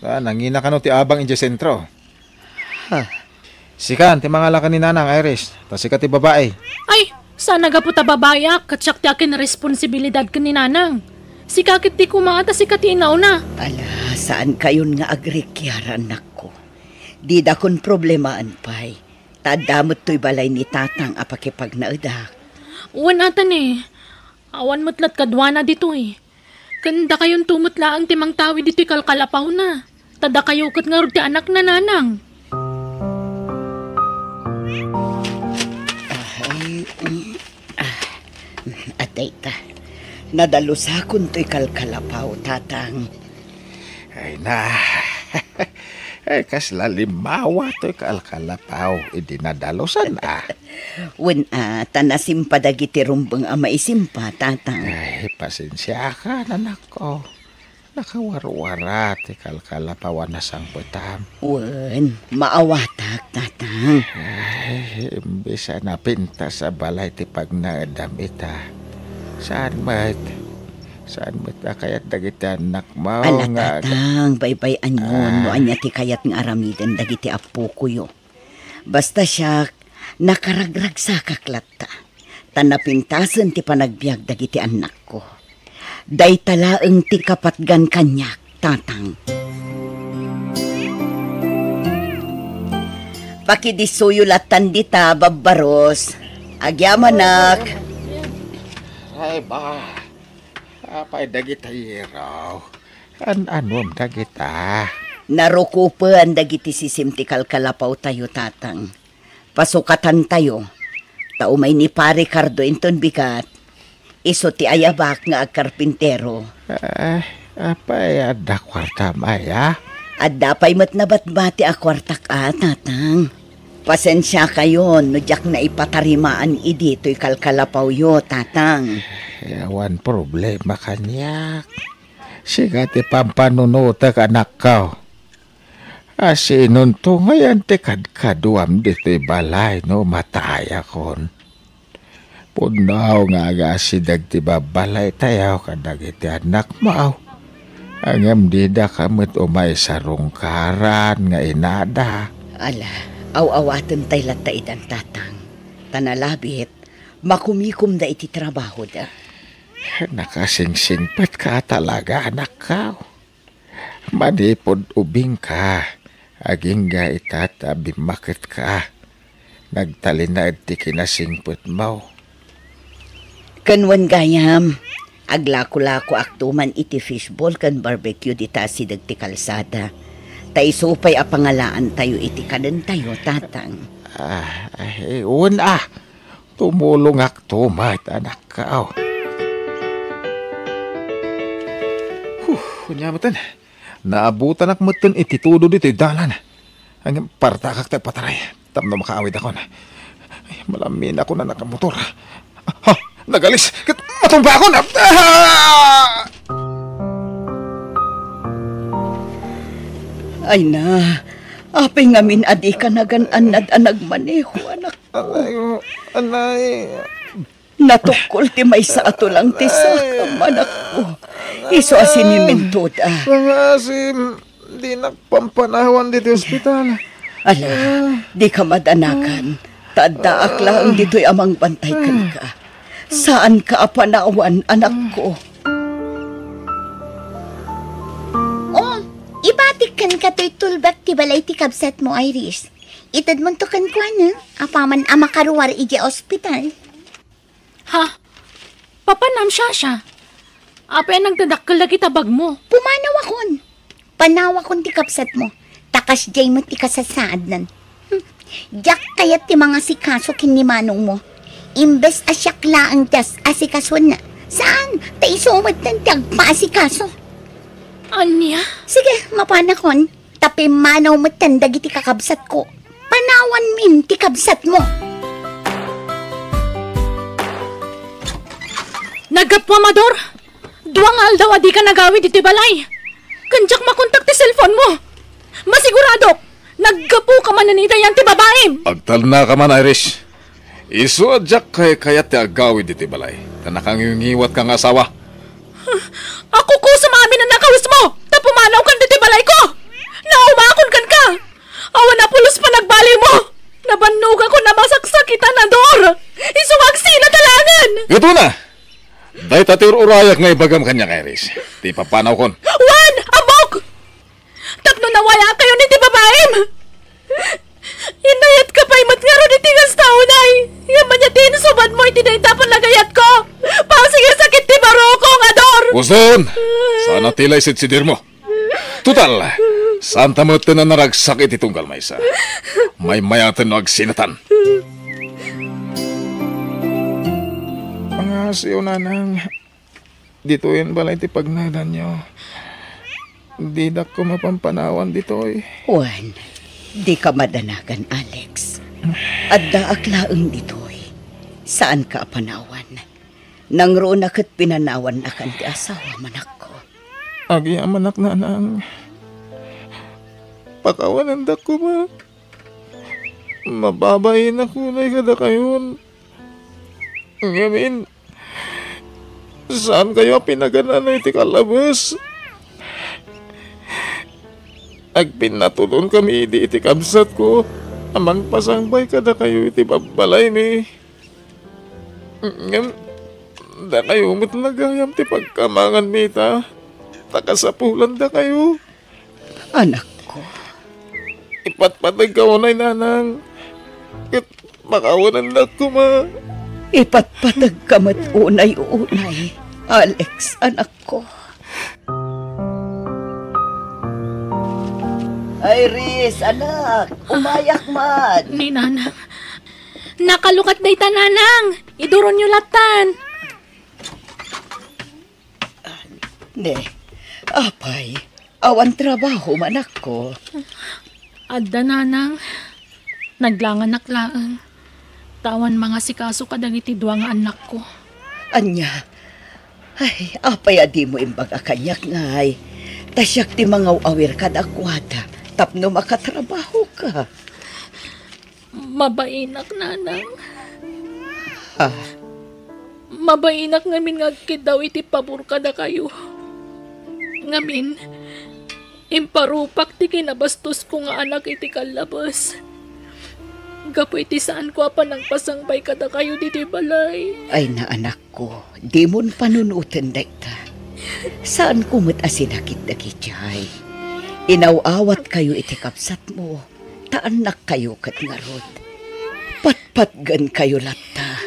Ah, nangina kano ti abang idiay sentro. Ha. Sika ti mangalakan ni Nanang, Iris. Ta sika ti babai. Ay, saan a gapu ta babaiak, ket siak ti akin responsibilidad ken ni Nanang. Sika ket ti kumaa, ta sika ti inauna. Ala, saankayon nga agrikiar, annakko. Didakon problemaen pay. Ta adda met toy balay ni Tatang a pakipagnaedak. Wen, ata ne. Awan met lat kaduana ditoy. Ken dakayonto met laeng ti mangtawid ditoy kalkalapawna. Ta dakayo ket ngarud ti anakna, Nanang. Ay, mm, ah, adda ita. Nadalosakon toy kalkalapaw, Tatang. Ay na. Ay, kasla limawa toy kalkalapaw idi nadalusan, a. Wen, a, ta nasimpa dagiti rumbeng a maisimpa, Tatang. Ay, pasensiakan, anakko. Nakawarwara ti kalkalapaw a nasangpetam. Wen, maawatak, Tatang. Ay, imbes a napintas a balay ti pagnaedam ita. Saan met? Saan met a kayat dagiti annakmo nga ag- Tatang, baybay-anyon no ania ti kayat nga aramiden dagiti appokoyo. Basta siak, nakaragragsakak latta. Ta napintasen ti panagbiag dagiti annakko. Dayta laeng ti kapatgan kaniak, Tatang. Pakidissoyo lattan dita, Babbaros. Agyamanak. Ay, ba. Apay dagita, Iro? An-anom dagita? Narukopen dagiti sisim ti kalkalapawtayo, Tatang. Pasukatantayo. Ta umay ni Pare Cardo inton bigat, isu ti ayabak nga agkarpintero. Ah, apay, adda kuartam aya? Adda pay met nabatbati a kuartak a, Tatang. Pasensiakayon no diak naipatarimaan idi toy kalkalapawyo, Tatang. Eh, awan problema kaniak. Sika ti pampanunotek, anakko. Asinonto ngayen ti kadkaduam ditoy balay no matayakon? Pudno nga agasideg ti babbalaytayo kadagiti annakmo. Ngem didaka met umay sarungkaran nga inada. Ala, aw-awatentay latta itan, Tatang. Ta nalabit, makumikomda iti trabahoda. Nakasingsingpetka talaga, anakko. Manipud ubingka, agingga ita ta bimmaketka. Nagtalinaed ti kinasingpetmo. Ken wen gayam, aglakolakoakto man iti fishball ken barbecue dita asideg ti kalsada. Ta isu pay a pangalaantayo iti kadentayo, Tatang. Ah, eh, wen a. Tumulongakto met, anakko. Huh, ania metten. Naabutanak metten iti tudo ditoy dalan. Ngem partakak ti agpataray tapno makaawidakon. Ay, malaminakon a nakamotor. Ha? Nagalis ket matumbakon. Ah! Ay na, apay ngamin a dika nagan-annad a nagmaneho, anak? Anay, anay. Natukkol ti maysa a tulang ti sakam, anakko. Isu a sinimintoda. Pangasim, dinak pampanawan ditoy ospital. Ala, dika madanagan. Ta addaak laeng ditoy a mangbantay kenka. Saanka a panawan, anakko. Oh, ibatik kenka toy tulbek ti balay ti kabsatmo, Iris. Itedmonto kenkuana, apaman a makaruar idiay ospital. Ha? Papanam, Shasha? Apay a nagdadakkel dagiti bagmo? Pumanawakon. Panawakon ti kabsatmo. Ta kasdiay met ti kasasaadnan. Hmm. Diak kayat ti mangasikaso ken ni manongmo. Imbes a siak laeng ti as-, asikasuenna. Saan? Ta isu metten ti agpaasikaso. Ania? Sige, mapanakon. Ta pimmanaw metten dagiti kakabsatko. Panawanmin ti kabsatmo. Naggapu, Amador! Dua nga aldaw a dika nagawid iti balay. Ken diak makontak ti cellphone mo. Masiguradok, naggapuka manen iti ayan ti babaim. Agtalnaka man, Iris. Isu a diak kaykayat ti agawid iti balay, ta nakangiwngiwatka nga asawa. Akukusom amin a nakawismo, ta pumanawkan ditoy balayko. Naumakon kenka. Awan a pulos panagbaliwmo. Nabannogakon a masaksakitan a Dor. Isu nga agsinat a laengen. Ket una, dayta ti ur-urayak nga ibagam kaniak, Iris. Ti papanawkon. Wen, ammok! Tapno nawayakayon iti babaim! Inayatka pay met ngarud iti kasta unay! Ngem ania ti insubadmo iti dayta a panagayatko? Pasensiaak iti barukong a Dor! Uston! Saan a ti la isidsidirmo. Total, saanta met a naragsak iti tunggal maysa. Maymayaten no agsinatan. Pangaasiyo, Nanang. Ditoyen balay ti pagnaedanyo. Didak koma pampanawan ditoy. Wen, dika madanagan, Alex. Addaak laeng ditoy. Saanka a panawan. Nangruna ket pinanawannakan ti asawam, anakko. Agyamanak, Nanang. Pakawanendak koma. Mababainak unay kadakayon. Ngamin, saankayo a pinagan-ano iti kallabes. Agpinnatudon kami idi iti kabsatko a mangpasangbay kadakayo iti babbalaymi. Ngem, dakayo met la gayam ti pagkamanganmi ita, ta kasapulandakayo. Anakko. Ipatpategka unay, Nanang. Ket pakawanendak koma. Ipatpategka met unay, unay, Alex, anakko. Iris, anak, umayak man. Ni Nanang. Nakalukat dayta, Nanang. Iduronyo lattan. Ne, apay, awan trabaho, anakko? Adda, Nanang. Naglanganak laeng. Ta awan mangasikaso kadagiti dua nga annakko. Ania? Ay, apay a dimo imbaga kaniak, Nay? Ta siak ti mangaw-awir kadakuada tapno makatrabahoka. Mabainak, Nanang. Ha? Mabainak ngamin nga agkiddaw iti pabor kadakayo. Ngamin, imparupak ti kinabastosko nga anak iti kallabes. Gapu iti saanko a panangpasangbay kadakayo ditoy balay. Ay, anakko, dimon panunoten dayta. Saanko met a sinakit dagiti ay. Inaw-awatkayo iti kabsatmo, ta annakkayo ket ngarud. Patpatgenkayo latta,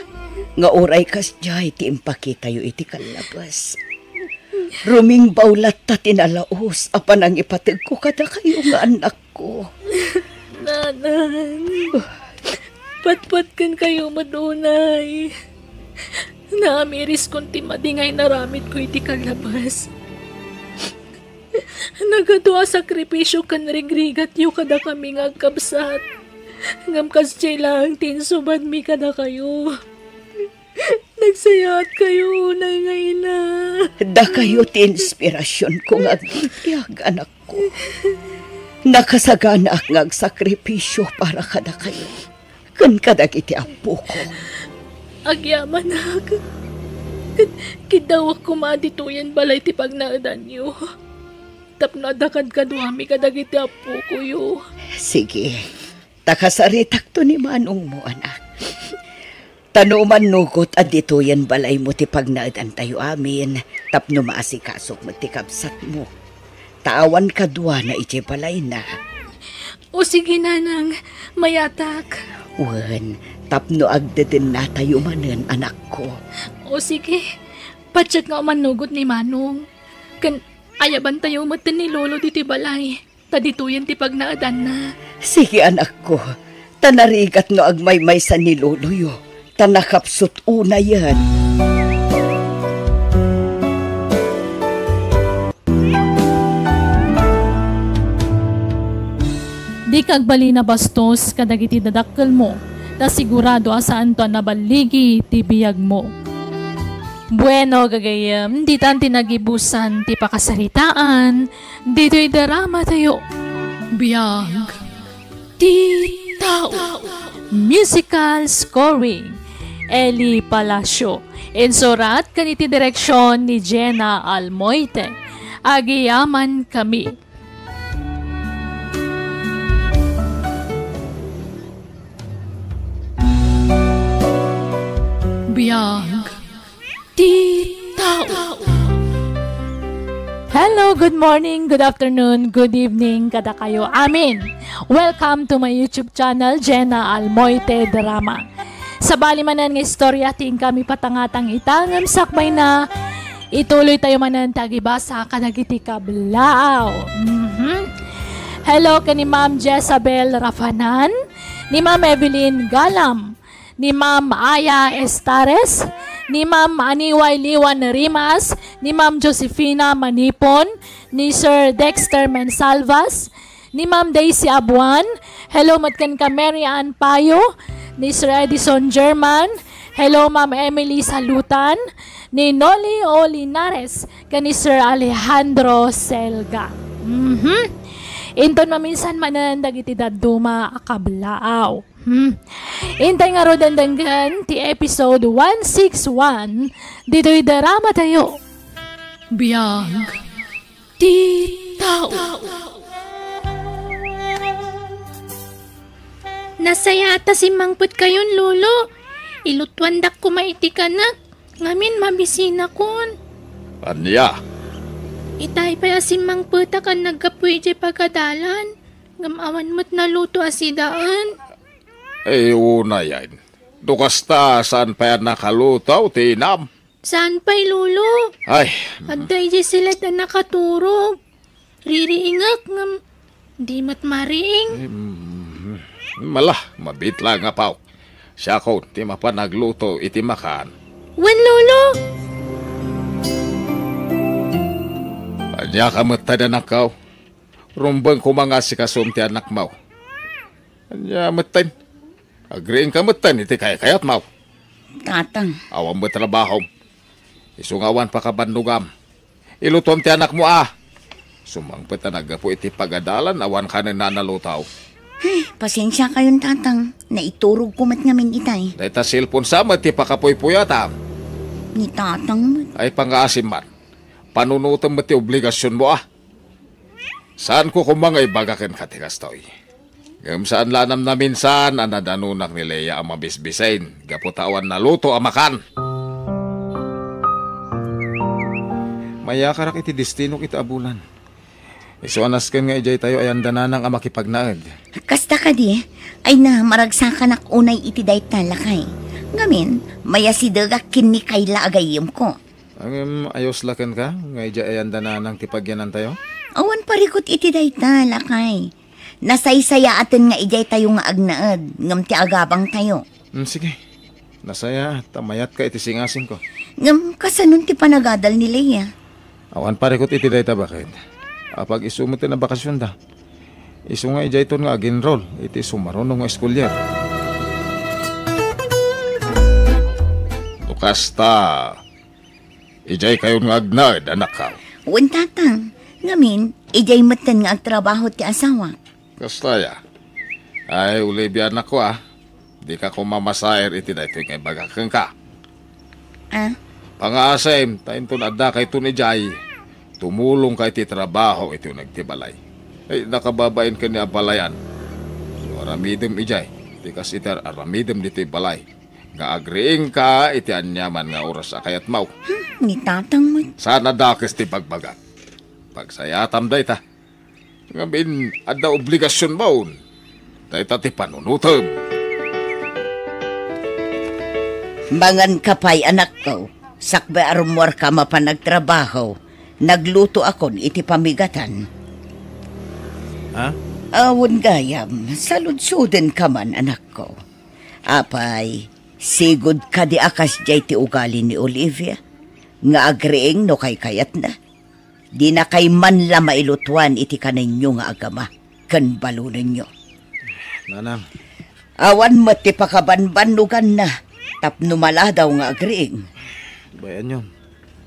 nga uray kasdiay ti impakitayo iti kallabes. Rumingbaw latta ti nalaus a panangipategko kadakayo nga annakko. Nanang, patpatgenkayo met unay. Naamiriskon ti madi nga inaramidko iti kallabes. Nagadu a sakripisio ken rigrigatyo kadakami nga agkabsat. Ngem kasdiay laeng ti insubadmi kadakayo. Nagsayaatkayo unay nga ina. Dakayo ti inspirasionko nga agbibiag, anakko. Nakasaganaak nga agsakripisio para kadakayo ken kadagiti appoko. Agyamanak. Ket kiddawak koma a ditoyen balay ti pagnaedanyo. Tapno adda kadkaduami kadagiti appokoyo. Sige. Ta kasaritakto ni manongmo, anak. Ta no umannugot a ditoyen balaymo ti pagnaedantayo amin, tapno maasikasok met ti kabsatmo. Ta awan kaduana idiay balayna. O sige, Nanang, mayatak. Wen, tapno agdedennatayo manen, anakko. O sige, patiek nga umannugot ni Manong. Ken ayabantayo met ni Lolo ditoy balay. Ta ditoyen ti pagnaedanna. Sige, anakko, ta narigat no agmaymaysa ni loloyo, ta nakapsut unayen. Dika agbalin a bastos kadagiti dadakkelmo, ta sigurado a saanto a naballigi ti biagmo. Bueno, gagayyem, ditan ti nagibusan ti pakasaritaan ditoy drama tayo. Biag ti tao. Musical scoring, Eli Palacio. Insurat ken iti direksyon ni Jenna Almoite. Agyamankami. Biag ti tao. Hello, good morning, good afternoon, good evening kadakayo amin. Welcome to my YouTube channel, Jenna Almoite Drama. Sabali manen nga istorya ti inkami patangatang ita ngem sakbayna, ituloy tayo manen ti agibasa kadagiti kablaaw. Mhm. Hello ken ni Ma'am Jezabel Rafanan, ni Ma'am Evelyn Galam, ni Ma'am Aya Estares, ni Ma'am Aniway Liwan Rimas, ni Ma'am Josefina Manipon, ni Sir Dexter Mensalvas, ni Ma'am Daisy Abuan, hello met ken ka Mary Ann Payo, ni Sir Edison German, hello Ma'am Emily Salutan, ni Noli O Linares, ken ni Sir Alejandro Selga. Mhm. Inton maminsan manen dagiti dadduma a kablaaw. Hmm. Intay ngaruden denggen ti episode one six one ditoy drama tayo. Biag ti tao. Nasayaat a simmangpet kayon, Lolo. Ilutuandak koma iti kanek. Ngamin mabisinakon. Ania? Itay pay a simmangpetak a naggapu idiay pagadalan. Ngem awan met naluto a sidaen. Ay, unayen. No kasta, saan pay a nakaluto ti inam? Saan pay, Lolo? Ay. Adda idiay siled a nakaturog. Ririingek ngem di met mariing. Mm, mala, mabiit laeng, Apo. Siakon ti mapan agluto iti makan. Wen, Lolo! Ania ka met, anakko? Rumbeng koma nga asikasom ti anakmo. Ania metten? Agriingka metten iti kaykayatmo. Tatang. Awan met trabahom. Isu nga awan pakabannogam. Ilutom ti anakmo a. Sumangpet a naggapu iti pagadalan awan kanen nanaluto. Ay, pasensiakayon, Tatang. Naiturogko met ngamin itay. Dayta cellphone sa met ti pakapuypuyatam. Ni Tatang met. Ay, pangaasim man. Panunotem met ti obligasionmo a. Saanko koma nga ibaga kenka ti kastoy. Ngem saan la a namnaminsan a nadanonak ni Lea a mabisbisin gapu ta awan naluto a makan. Mayakarak iti destinok ita a bulan. Isu a nasken nga idiay tayo ayan da Nanang a makipagnaed. Kasta kadi, ay na, maragsakanak unay iti dayta, lakay. Ngamin, mayasidegak ken ni Kayla a gayyemko. Ngem, ayos la kenka nga idiay ayan da Nanang ti pagyanantayo? Awan parikut iti dayta, lakay. Nasaysayaaten nga idiay tayo nga agnaed, ngem ti agabangtayo. Hmm, sige. Nasayaat ta mayatka iti singasingko. Ngem, kasanon ti panagadal ni Lea? Awan parikut iti dayta, baket. Apag isu met ti nabakasionda. Isu nga idiayton nga ag-enroll iti sumaruno nga eskulyar. No kasta, idiay kayon nga agnaed, anakko. Wen, Tatang. Ngamin, idiay metten nga agtrabaho ti asawak. Kasta ya. Ay, Olivia, anakko, a. Dika koma masair iti daytoy nga ibagak kenka. Ah? Pangaasim, ta inton adda kayton idiay, tumulongka iti trabaho iti uneg ti balay. Ay, nakababain ken ni abalayan. No aramidem idiay, ti kas iti aramidem ditoy balay. Nga agriingka iti aniaman nga oras a kayatmo. Hmm, ni Tatang met. Saan a dakes ti bagbagak. Pagsayaatam dayta. Ngamin, adda obligasionmon. Dayta ti panunotem. Manganka pay, anakko. Sakbay a rummuarka mapan agtrabaho, naglutoakon iti pamigatan. Ha? Awan gayam, saludsodenka man, anakko. Apay, sigud kadi a kasdiay ti ugali ni Olivia, nga agriing no kaykayatna? Dinakay man la mailutuan iti kanenyo nga agama ken balonenyo. Nanang. Awan met ti pakabanbannoganna tapno maladaw nga agriing. Bay-anyon.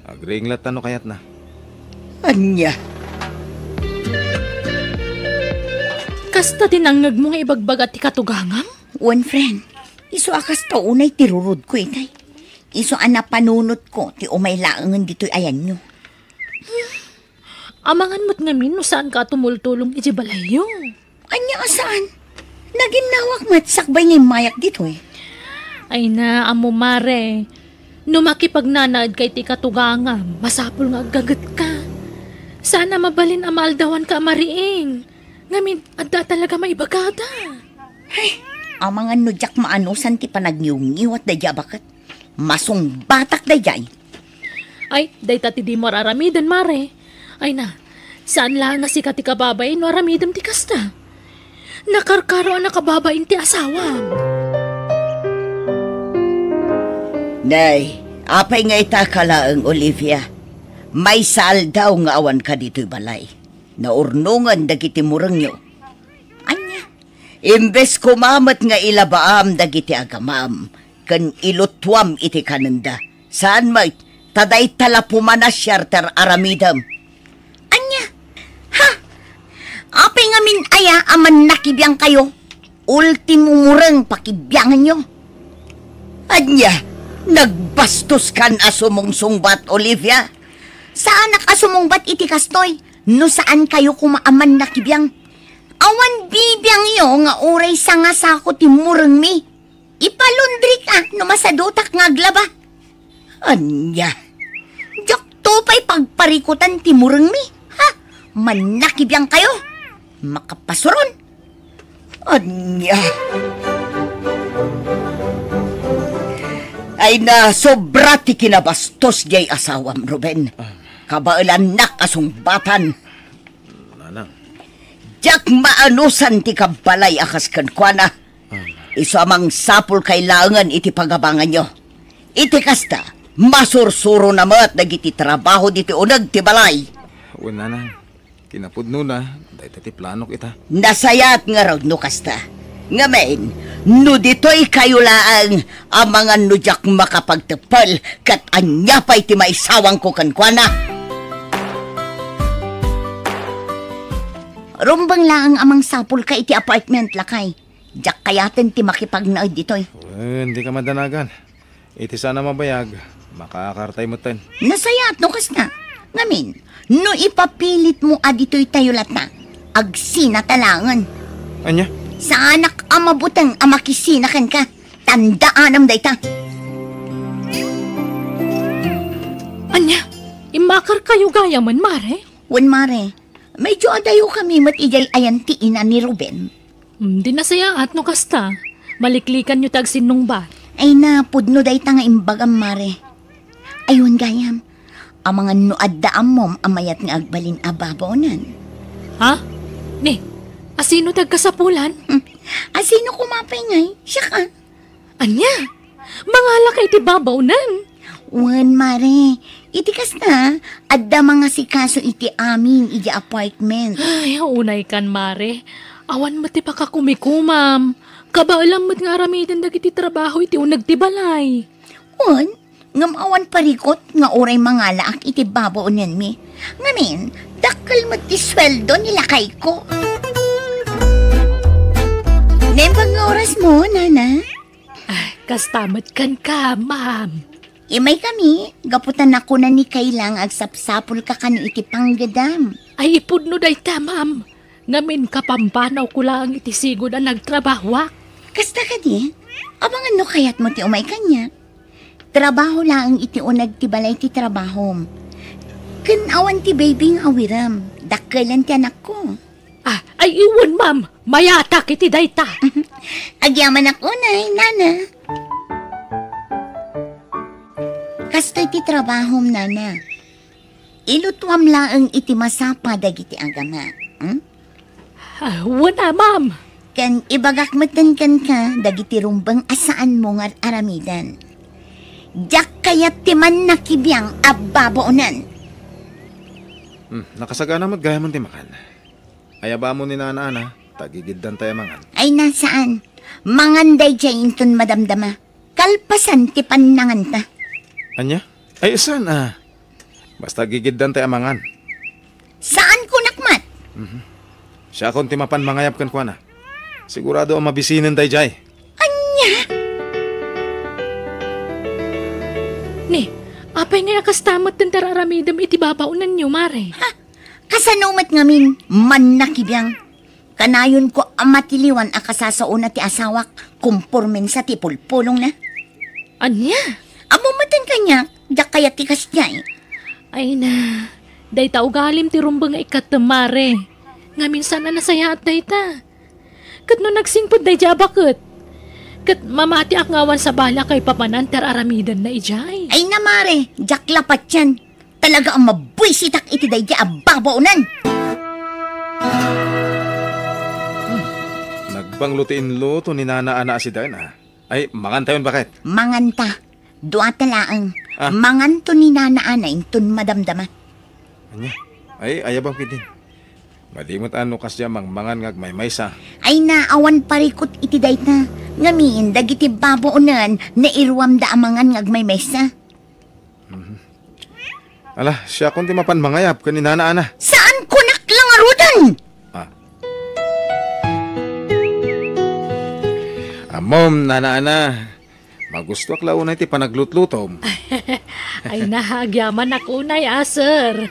Agriing latta no kayatna. Ania? Kasta ti nangngegmo nga ibagbaga ti katugangam? Wen, friend. Isu a kasta unay ti rurudko itay. Isu a napanunotko ti umay laengen ditoy ayanyo. Amangan met ngamin no saanka a tumultulong iti balayyo. Ania a saan? Naginnawak met sakbay nga immayak ditoy. Ay na, ammo, mare. No makipagnanaedka iti katugangam, masapul nga aggagetka. Saan a mabalin a maaldawanka a mariing. Ngamin, adda talaga maibagada. Ay, amangan no diak maanusan ti panagniwngiwat daydiay a baket. Masungbatak daydiay. Ay, dayta ti dimo ar-aramiden, mare. Ay na, saan laeng a sika ti kababain no aramidem ti kasta. Nakarkaro a nakababain ti asawam. Nay, apay nga ita ka laeng, Olivia? Maysa aldaw nga awanka ditoy balay. Naurnongen dagiti murengyo. Ania? Imbes koma met nga ilabaam dagiti agamam ken ilutuam iti kanenda, saan met, ta dayta la pumanasiar ti ar-aramidem. Ania? Ha? Apay ngamin aya a mannakibiangkayo? Ultimo mureng pakibianganyo. Ania? Nagbastoskan a sumungsungbat, Olivia? Saanak a sumungbat iti kastoy, no saankayo koma a mannakibiang. Awan bibiangyo nga uray sanga sako ti murengmi. Ipalundrik a no masadutak nga aglaba. Ania? Diakto pay pagparikutan ti murengmi, ha? Mannakibiangkayo? Makapasuron? Ania? Ay na, sobra ti kinabastos diay asawam, Ruben. Kabaelannak a sungbatan. Nanang. Diak maanusan ti kabbalay a kas kenkuana. Isu a mangsapulkay laengen iti pagabanganyo. Iti kasta, masursurona met dagiti trabaho ditoy uneg ti balay. Wen, nanang. Kinapudnona, dayta ti planok ita. Nasayaat ngarud no kasta. Ngamin, No ditoy kayo laeng, amangan no diak makapagteppel, ket ania pay ti maisawangko kenkuana? Rumbeng laeng a mangsapulka iti apartment, lakay. Diak kayaten ti makipagnaed ditoy. Wen, dika madanagan. Iti saan a mabayag, makaakartay metten. Nasayaat no kasta. Ngamin, no ipapilitmo a ditoy tayo latta, agsinata laengen. Ania? Saanak a mabuteng a makisina kenka. Tandaanam dayta. Ania? Immakarkayo gayamen, Mare? Wen, Mare. Medyo adayokami met idiay ayan ti ina ni Ruben. Hmm, di nasayaat no kasta. Maliklikanyo ti agsinnungbat. Ay na, pudno dayta nga imbagam, Mare. Ay, wen gayam. Amangan no adda ammom a mayat nga agbalin a babaonan. Ha? Ni, asino ti agkasapulan? Hmm. Asino koma pay ngay? Siak a. Ania? Mangalaka iti babaonan? Wen, Mare. Iti kasta, adda mangasikaso iti amin iti apartment. Ay, unay kan, Mare. Awan met ti pakakumikomam. Kabaelam met nga aramiden dagiti trabaho iti uneg ti balay. Wen, ngem awan parikut nga uray mangalaak iti babaonenmi. Ngamin, dakkel met ti sueldo ni lakayko. Naimbag nga orasmo, Nana? Ah, kasta met kenka, ma'am. Imaykami, gapu ta nakuna ni Kayla nga agsapsapulka kano iti panggedam. Ay, ipudno dayta, ma'am. Ngamin, kapampanawko laeng iti sigud a nagtrabahoak. Kasta kadi? Amangan no kayatmo ti umay kaniak. Trabaho laeng iti uneg ti balay ti trabahom. Ken awan ti baby nga awirem. Dakkelen ti anakko. Ah, ay, wen, ma'am. Mayatak iti dayta. Agyamanak unay, Nana. Kastoy ti trabahom, Nana. Ilutuam laeng iti masapa dagiti agama. Hmm? Ah, wen a, ma'am. Ken ibagak metten kenka dagiti rumbeng a saanmo nga ar-aramiden. Diak kayat ti mannakibiang a babaonen. Hmm, nakasagana met gayam ti makan. Ayabamon ni Nana Ana, ta gigiddantay a mangan. Ay, na, saan? Mangan daydiay inton madamdama. Kalpasan ti pannanganta. Ania? Ay, saan a? Basta gigiddantay a mangan. Saan kunak met? Mhm. Siakon ti mapan mangayab kenkuana. Sigurado a mabisinen daydiay. Ania? Ni, apay ngay a kasta met ti ar-aramidem iti babaonenyo, Mare? Ha? Kasano met ngamin, mannakibiang? Kanayonko a matiliwan a kasasaona ti asawak, kompormensa ti pulpulongna. Ania? Ammom metten kaniak, diak kayat ti kasdiay. Ay na, dayta ugalim ti rumbeng nga ikkattem, Mare. Ngamin saan a nasayaat dayta. Ket no nagsingpet daydiay a baket, ket mamatiak nga awan sabali a kaipapanan ti ar-aramidenna idiay. Ay na, Mare, diak la patien. Talaga a mabuisitak iti daydiay a babaonen. Hmm. Nagbanglo ti inluto ni Nana Ana a sidaen a. Ay, mangantayon, baket? Manganta. Duata laeng. Ah. Manganto ni Nana Ana inton madamdama. Ania? Ay, ayabam ketdin. Madi met a no kasdiay a mangmangan nga agmaymaysa. Ay na, awan parikut iti dayta. Ngamin, dagiti babaonen, nairuamda a mangan nga agmaymaysa. Mhm. Ala, siakon ti mapan mangayab ken ni Nana Ana. Saan kunak la ngaruden? Ah. Ammom, Nana Ana, magustoak la unay ti panaglutlutom. Ay na, agyamanak unay a, sir.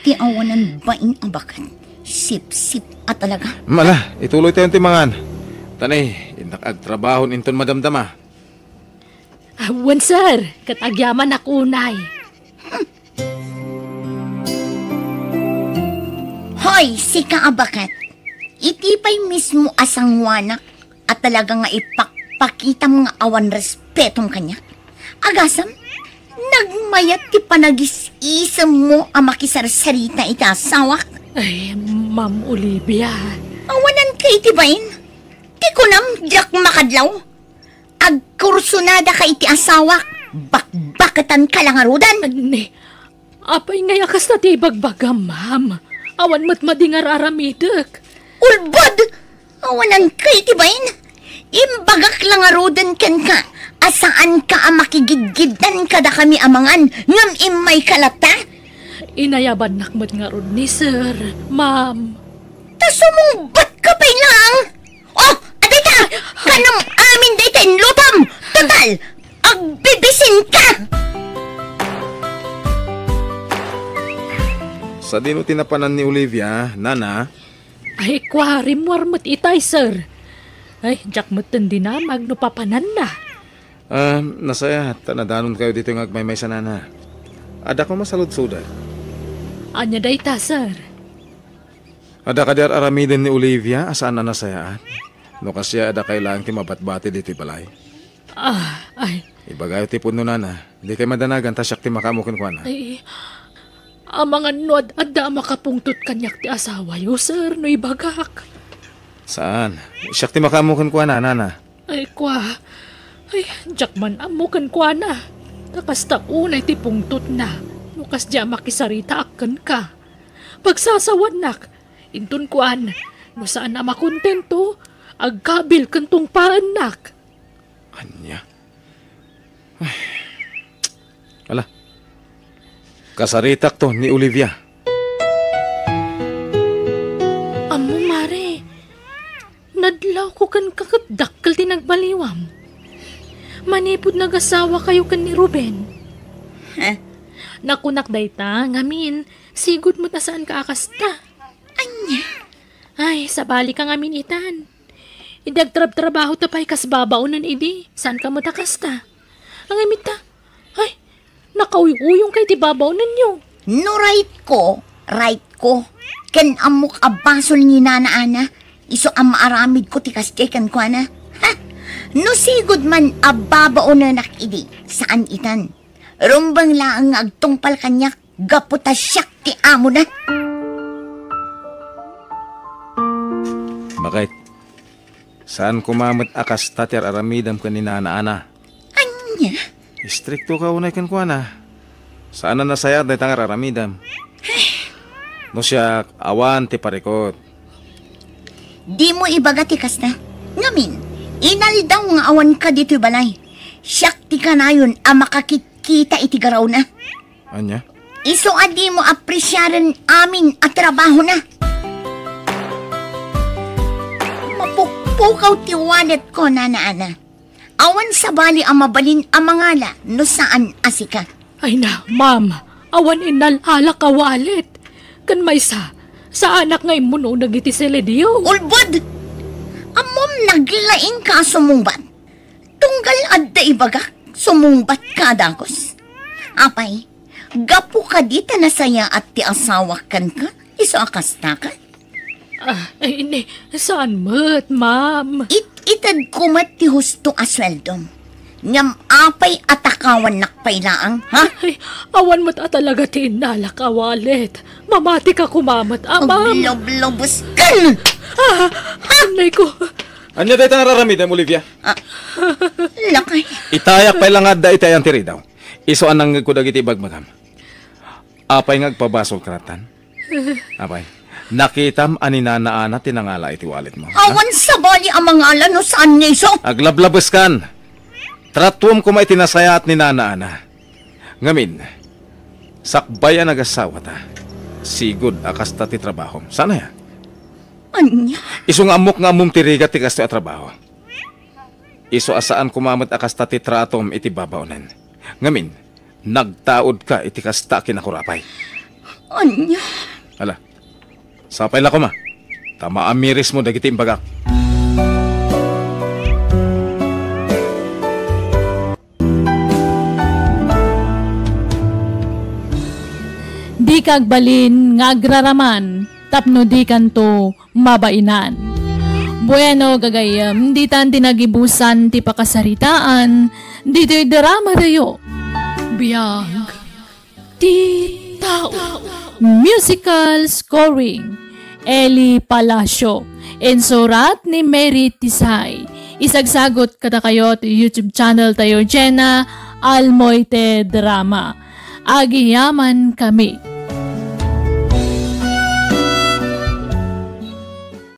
Ti awanan bain a baket. Sipsip a talaga. Mala, ituloytayon ti mangan. Tani, innak agtrabahon inton madamdama. Ah, wen, sir, ket agyamanak unay. Hoy, sika a baket. Iti pay mismo a sangoanak a talaga nga ipakpakitam nga awan respetom kaniak. Agasem, nagmayat ti panagis-isemmo a makisarsarita iti asawak. Ay, Ma'am Olivia. Awananka iti bain? Ti kunam, diak makadlaw. Agkursunadaka iti asawak, bakbaketanka la ngaruden. Ni, apay ngay a kasta ti ibagbagam, ma'am? Awan met madi nga ar-aramidek. Ulbod! Awananka iti bain? Imbagak la ngaruden kenka a saanka a makigidgiddan kadakami a mangan ngem immayka latta? Inayabannak met ngarud ni Sir, ma'am. Ta sumungbatka pay laeng? Oh, adayta! Kanam amin dayta inlutom! Total, agbibisinka! Sadino ti napanan ni Olivia, nana? Ay, kua, rimmuar met itay, sir. Ay, diak metten dinamag no papananna. Ah, nasayaat ta nadanonkayo ditoy nga agmaymaysa, nana. Adda koma saludsoda. Ania dayta, sir? Adda kadi ar-aramiden ni Olivia a saan a nasayaat? No kasdiay, adda kailangan ti mabatbati ditoy balay. Ah, ay. Ibagayo ti pudno, nana. Dikay madanagan ta siak ti makaammo kenkuana. Ay, amangan no ad-, adda a makapungtot kaniak ti asawayo, sir, no ibagak. Saan? Siak ti makaammo kenkuana, nana. Ay, kua. Ay, diak man ammo kenkuana. Ta kasta unay ti pungtotna. No kasdiay a makisaritaak kenka. Pagsasawanak. Inton kuan, no saan a makontento, agkabil ken tungpaennak. Ania? Ay. Ala. Kasaritakto ni Olivia. Ammo, Mare, nadlawko kenka ket dakkel ti nagbaliwam. Manipud nagasawakayo ken ni Ruben. Heh? Nakunak dayta, ngamin, sigud met a saanka a kasta. Ania? Ay, sabali ka ngamin itan. Idi agtrabtrabaho ta pay kas babaonen idi, saanka met a kasta. Ngem ita, ay, nakauyuyongka iti babaonenyo. No right ko, right ko. Ken ammok a basol ni Nana Ana, isu a maaramidko ti kasdiay kenkuana. Ha? No sigud man a babaonenak idi, saan itan. Rumbeng laeng nga agtungpal kaniak gapu ta siak ti amona. Bakit? Saan koma met a kasta ti ar-aramidem ken ni Nana Ana? Ania? Istriktoka unay kenkuana. Saan a nasayaat dayta nga ar-aramidem. No siak, awan ti parikut. Dimo ibaga ti kasta. Ngamin, inaldaw nga awanka ditoy balay. Siak ti kanayon a makakitkita iti garawna. Ania? Isu a dimo apresiaren amin a trabahona. Mapukpukaw ti walletko, Nana Ana. Awan sabali a mabalin a mangala no saan a sika. Ay na, ma'am, awan innal-alak a wallet. Ken maysa, saanak nga immuno dagiti seledio. Ulbod! Ammom, naglaingka a sumungbat. Tunggal adda ibagak, sumungbatka a dagus. Apay, gapu kadi ta nasayaat ti asawak kenka, isu a kastaka? Ah, ay, ni, saan met, ma'am? It-itedko met ti husto a sueldom. Ngem apay a takawannak pay laeng, ha? Ay, awan met a talaga ti innalak a wallet. Mamatika koma met, a, ma'am. Aglablabesken! Ah, anay ko. Ania dayta nga ar-aramidem, Olivia? Ah, lakay. Itayak pay la nga adda iti ayan ti ridaw. Isu a nangngegko dagiti ibagbagam. Apay nga agpabasolka lattan? Apay, nakitam a ni Nana Ana ti nangala iti walletmo, ha? Awan sabali a mangala no saan nga isu. Aglablabeskan. Tratuem koma iti nasayaat ni Nana Ana. Ngamin, sakbay a nagasawata, sigud a kasta ti trabahom. Saan aya? Ania? Isu nga ammok nga ammom ti rigat ti kastoy a trabaho. Isu a saan koma met a kasta ti tratom iti babaonen. Ngamin, nagtaudka iti kasta a kinakurapay. Ania? Ala, sapay la koma, ta maamirismo dagiti imbagak. Dika agbalin nga agraraman tapno dikanto mabainan. Bueno, gagayyem, ditan ti nagibusan ti pakasaritaan ditoy drama tayo. Biag ti tao. Musical scoring, Eli Palacio. Insurat ni Mary Tisay. Isagsagot kadakayo ti YouTube channel tayo, Jenna Almoite Drama. Agiyaman kami.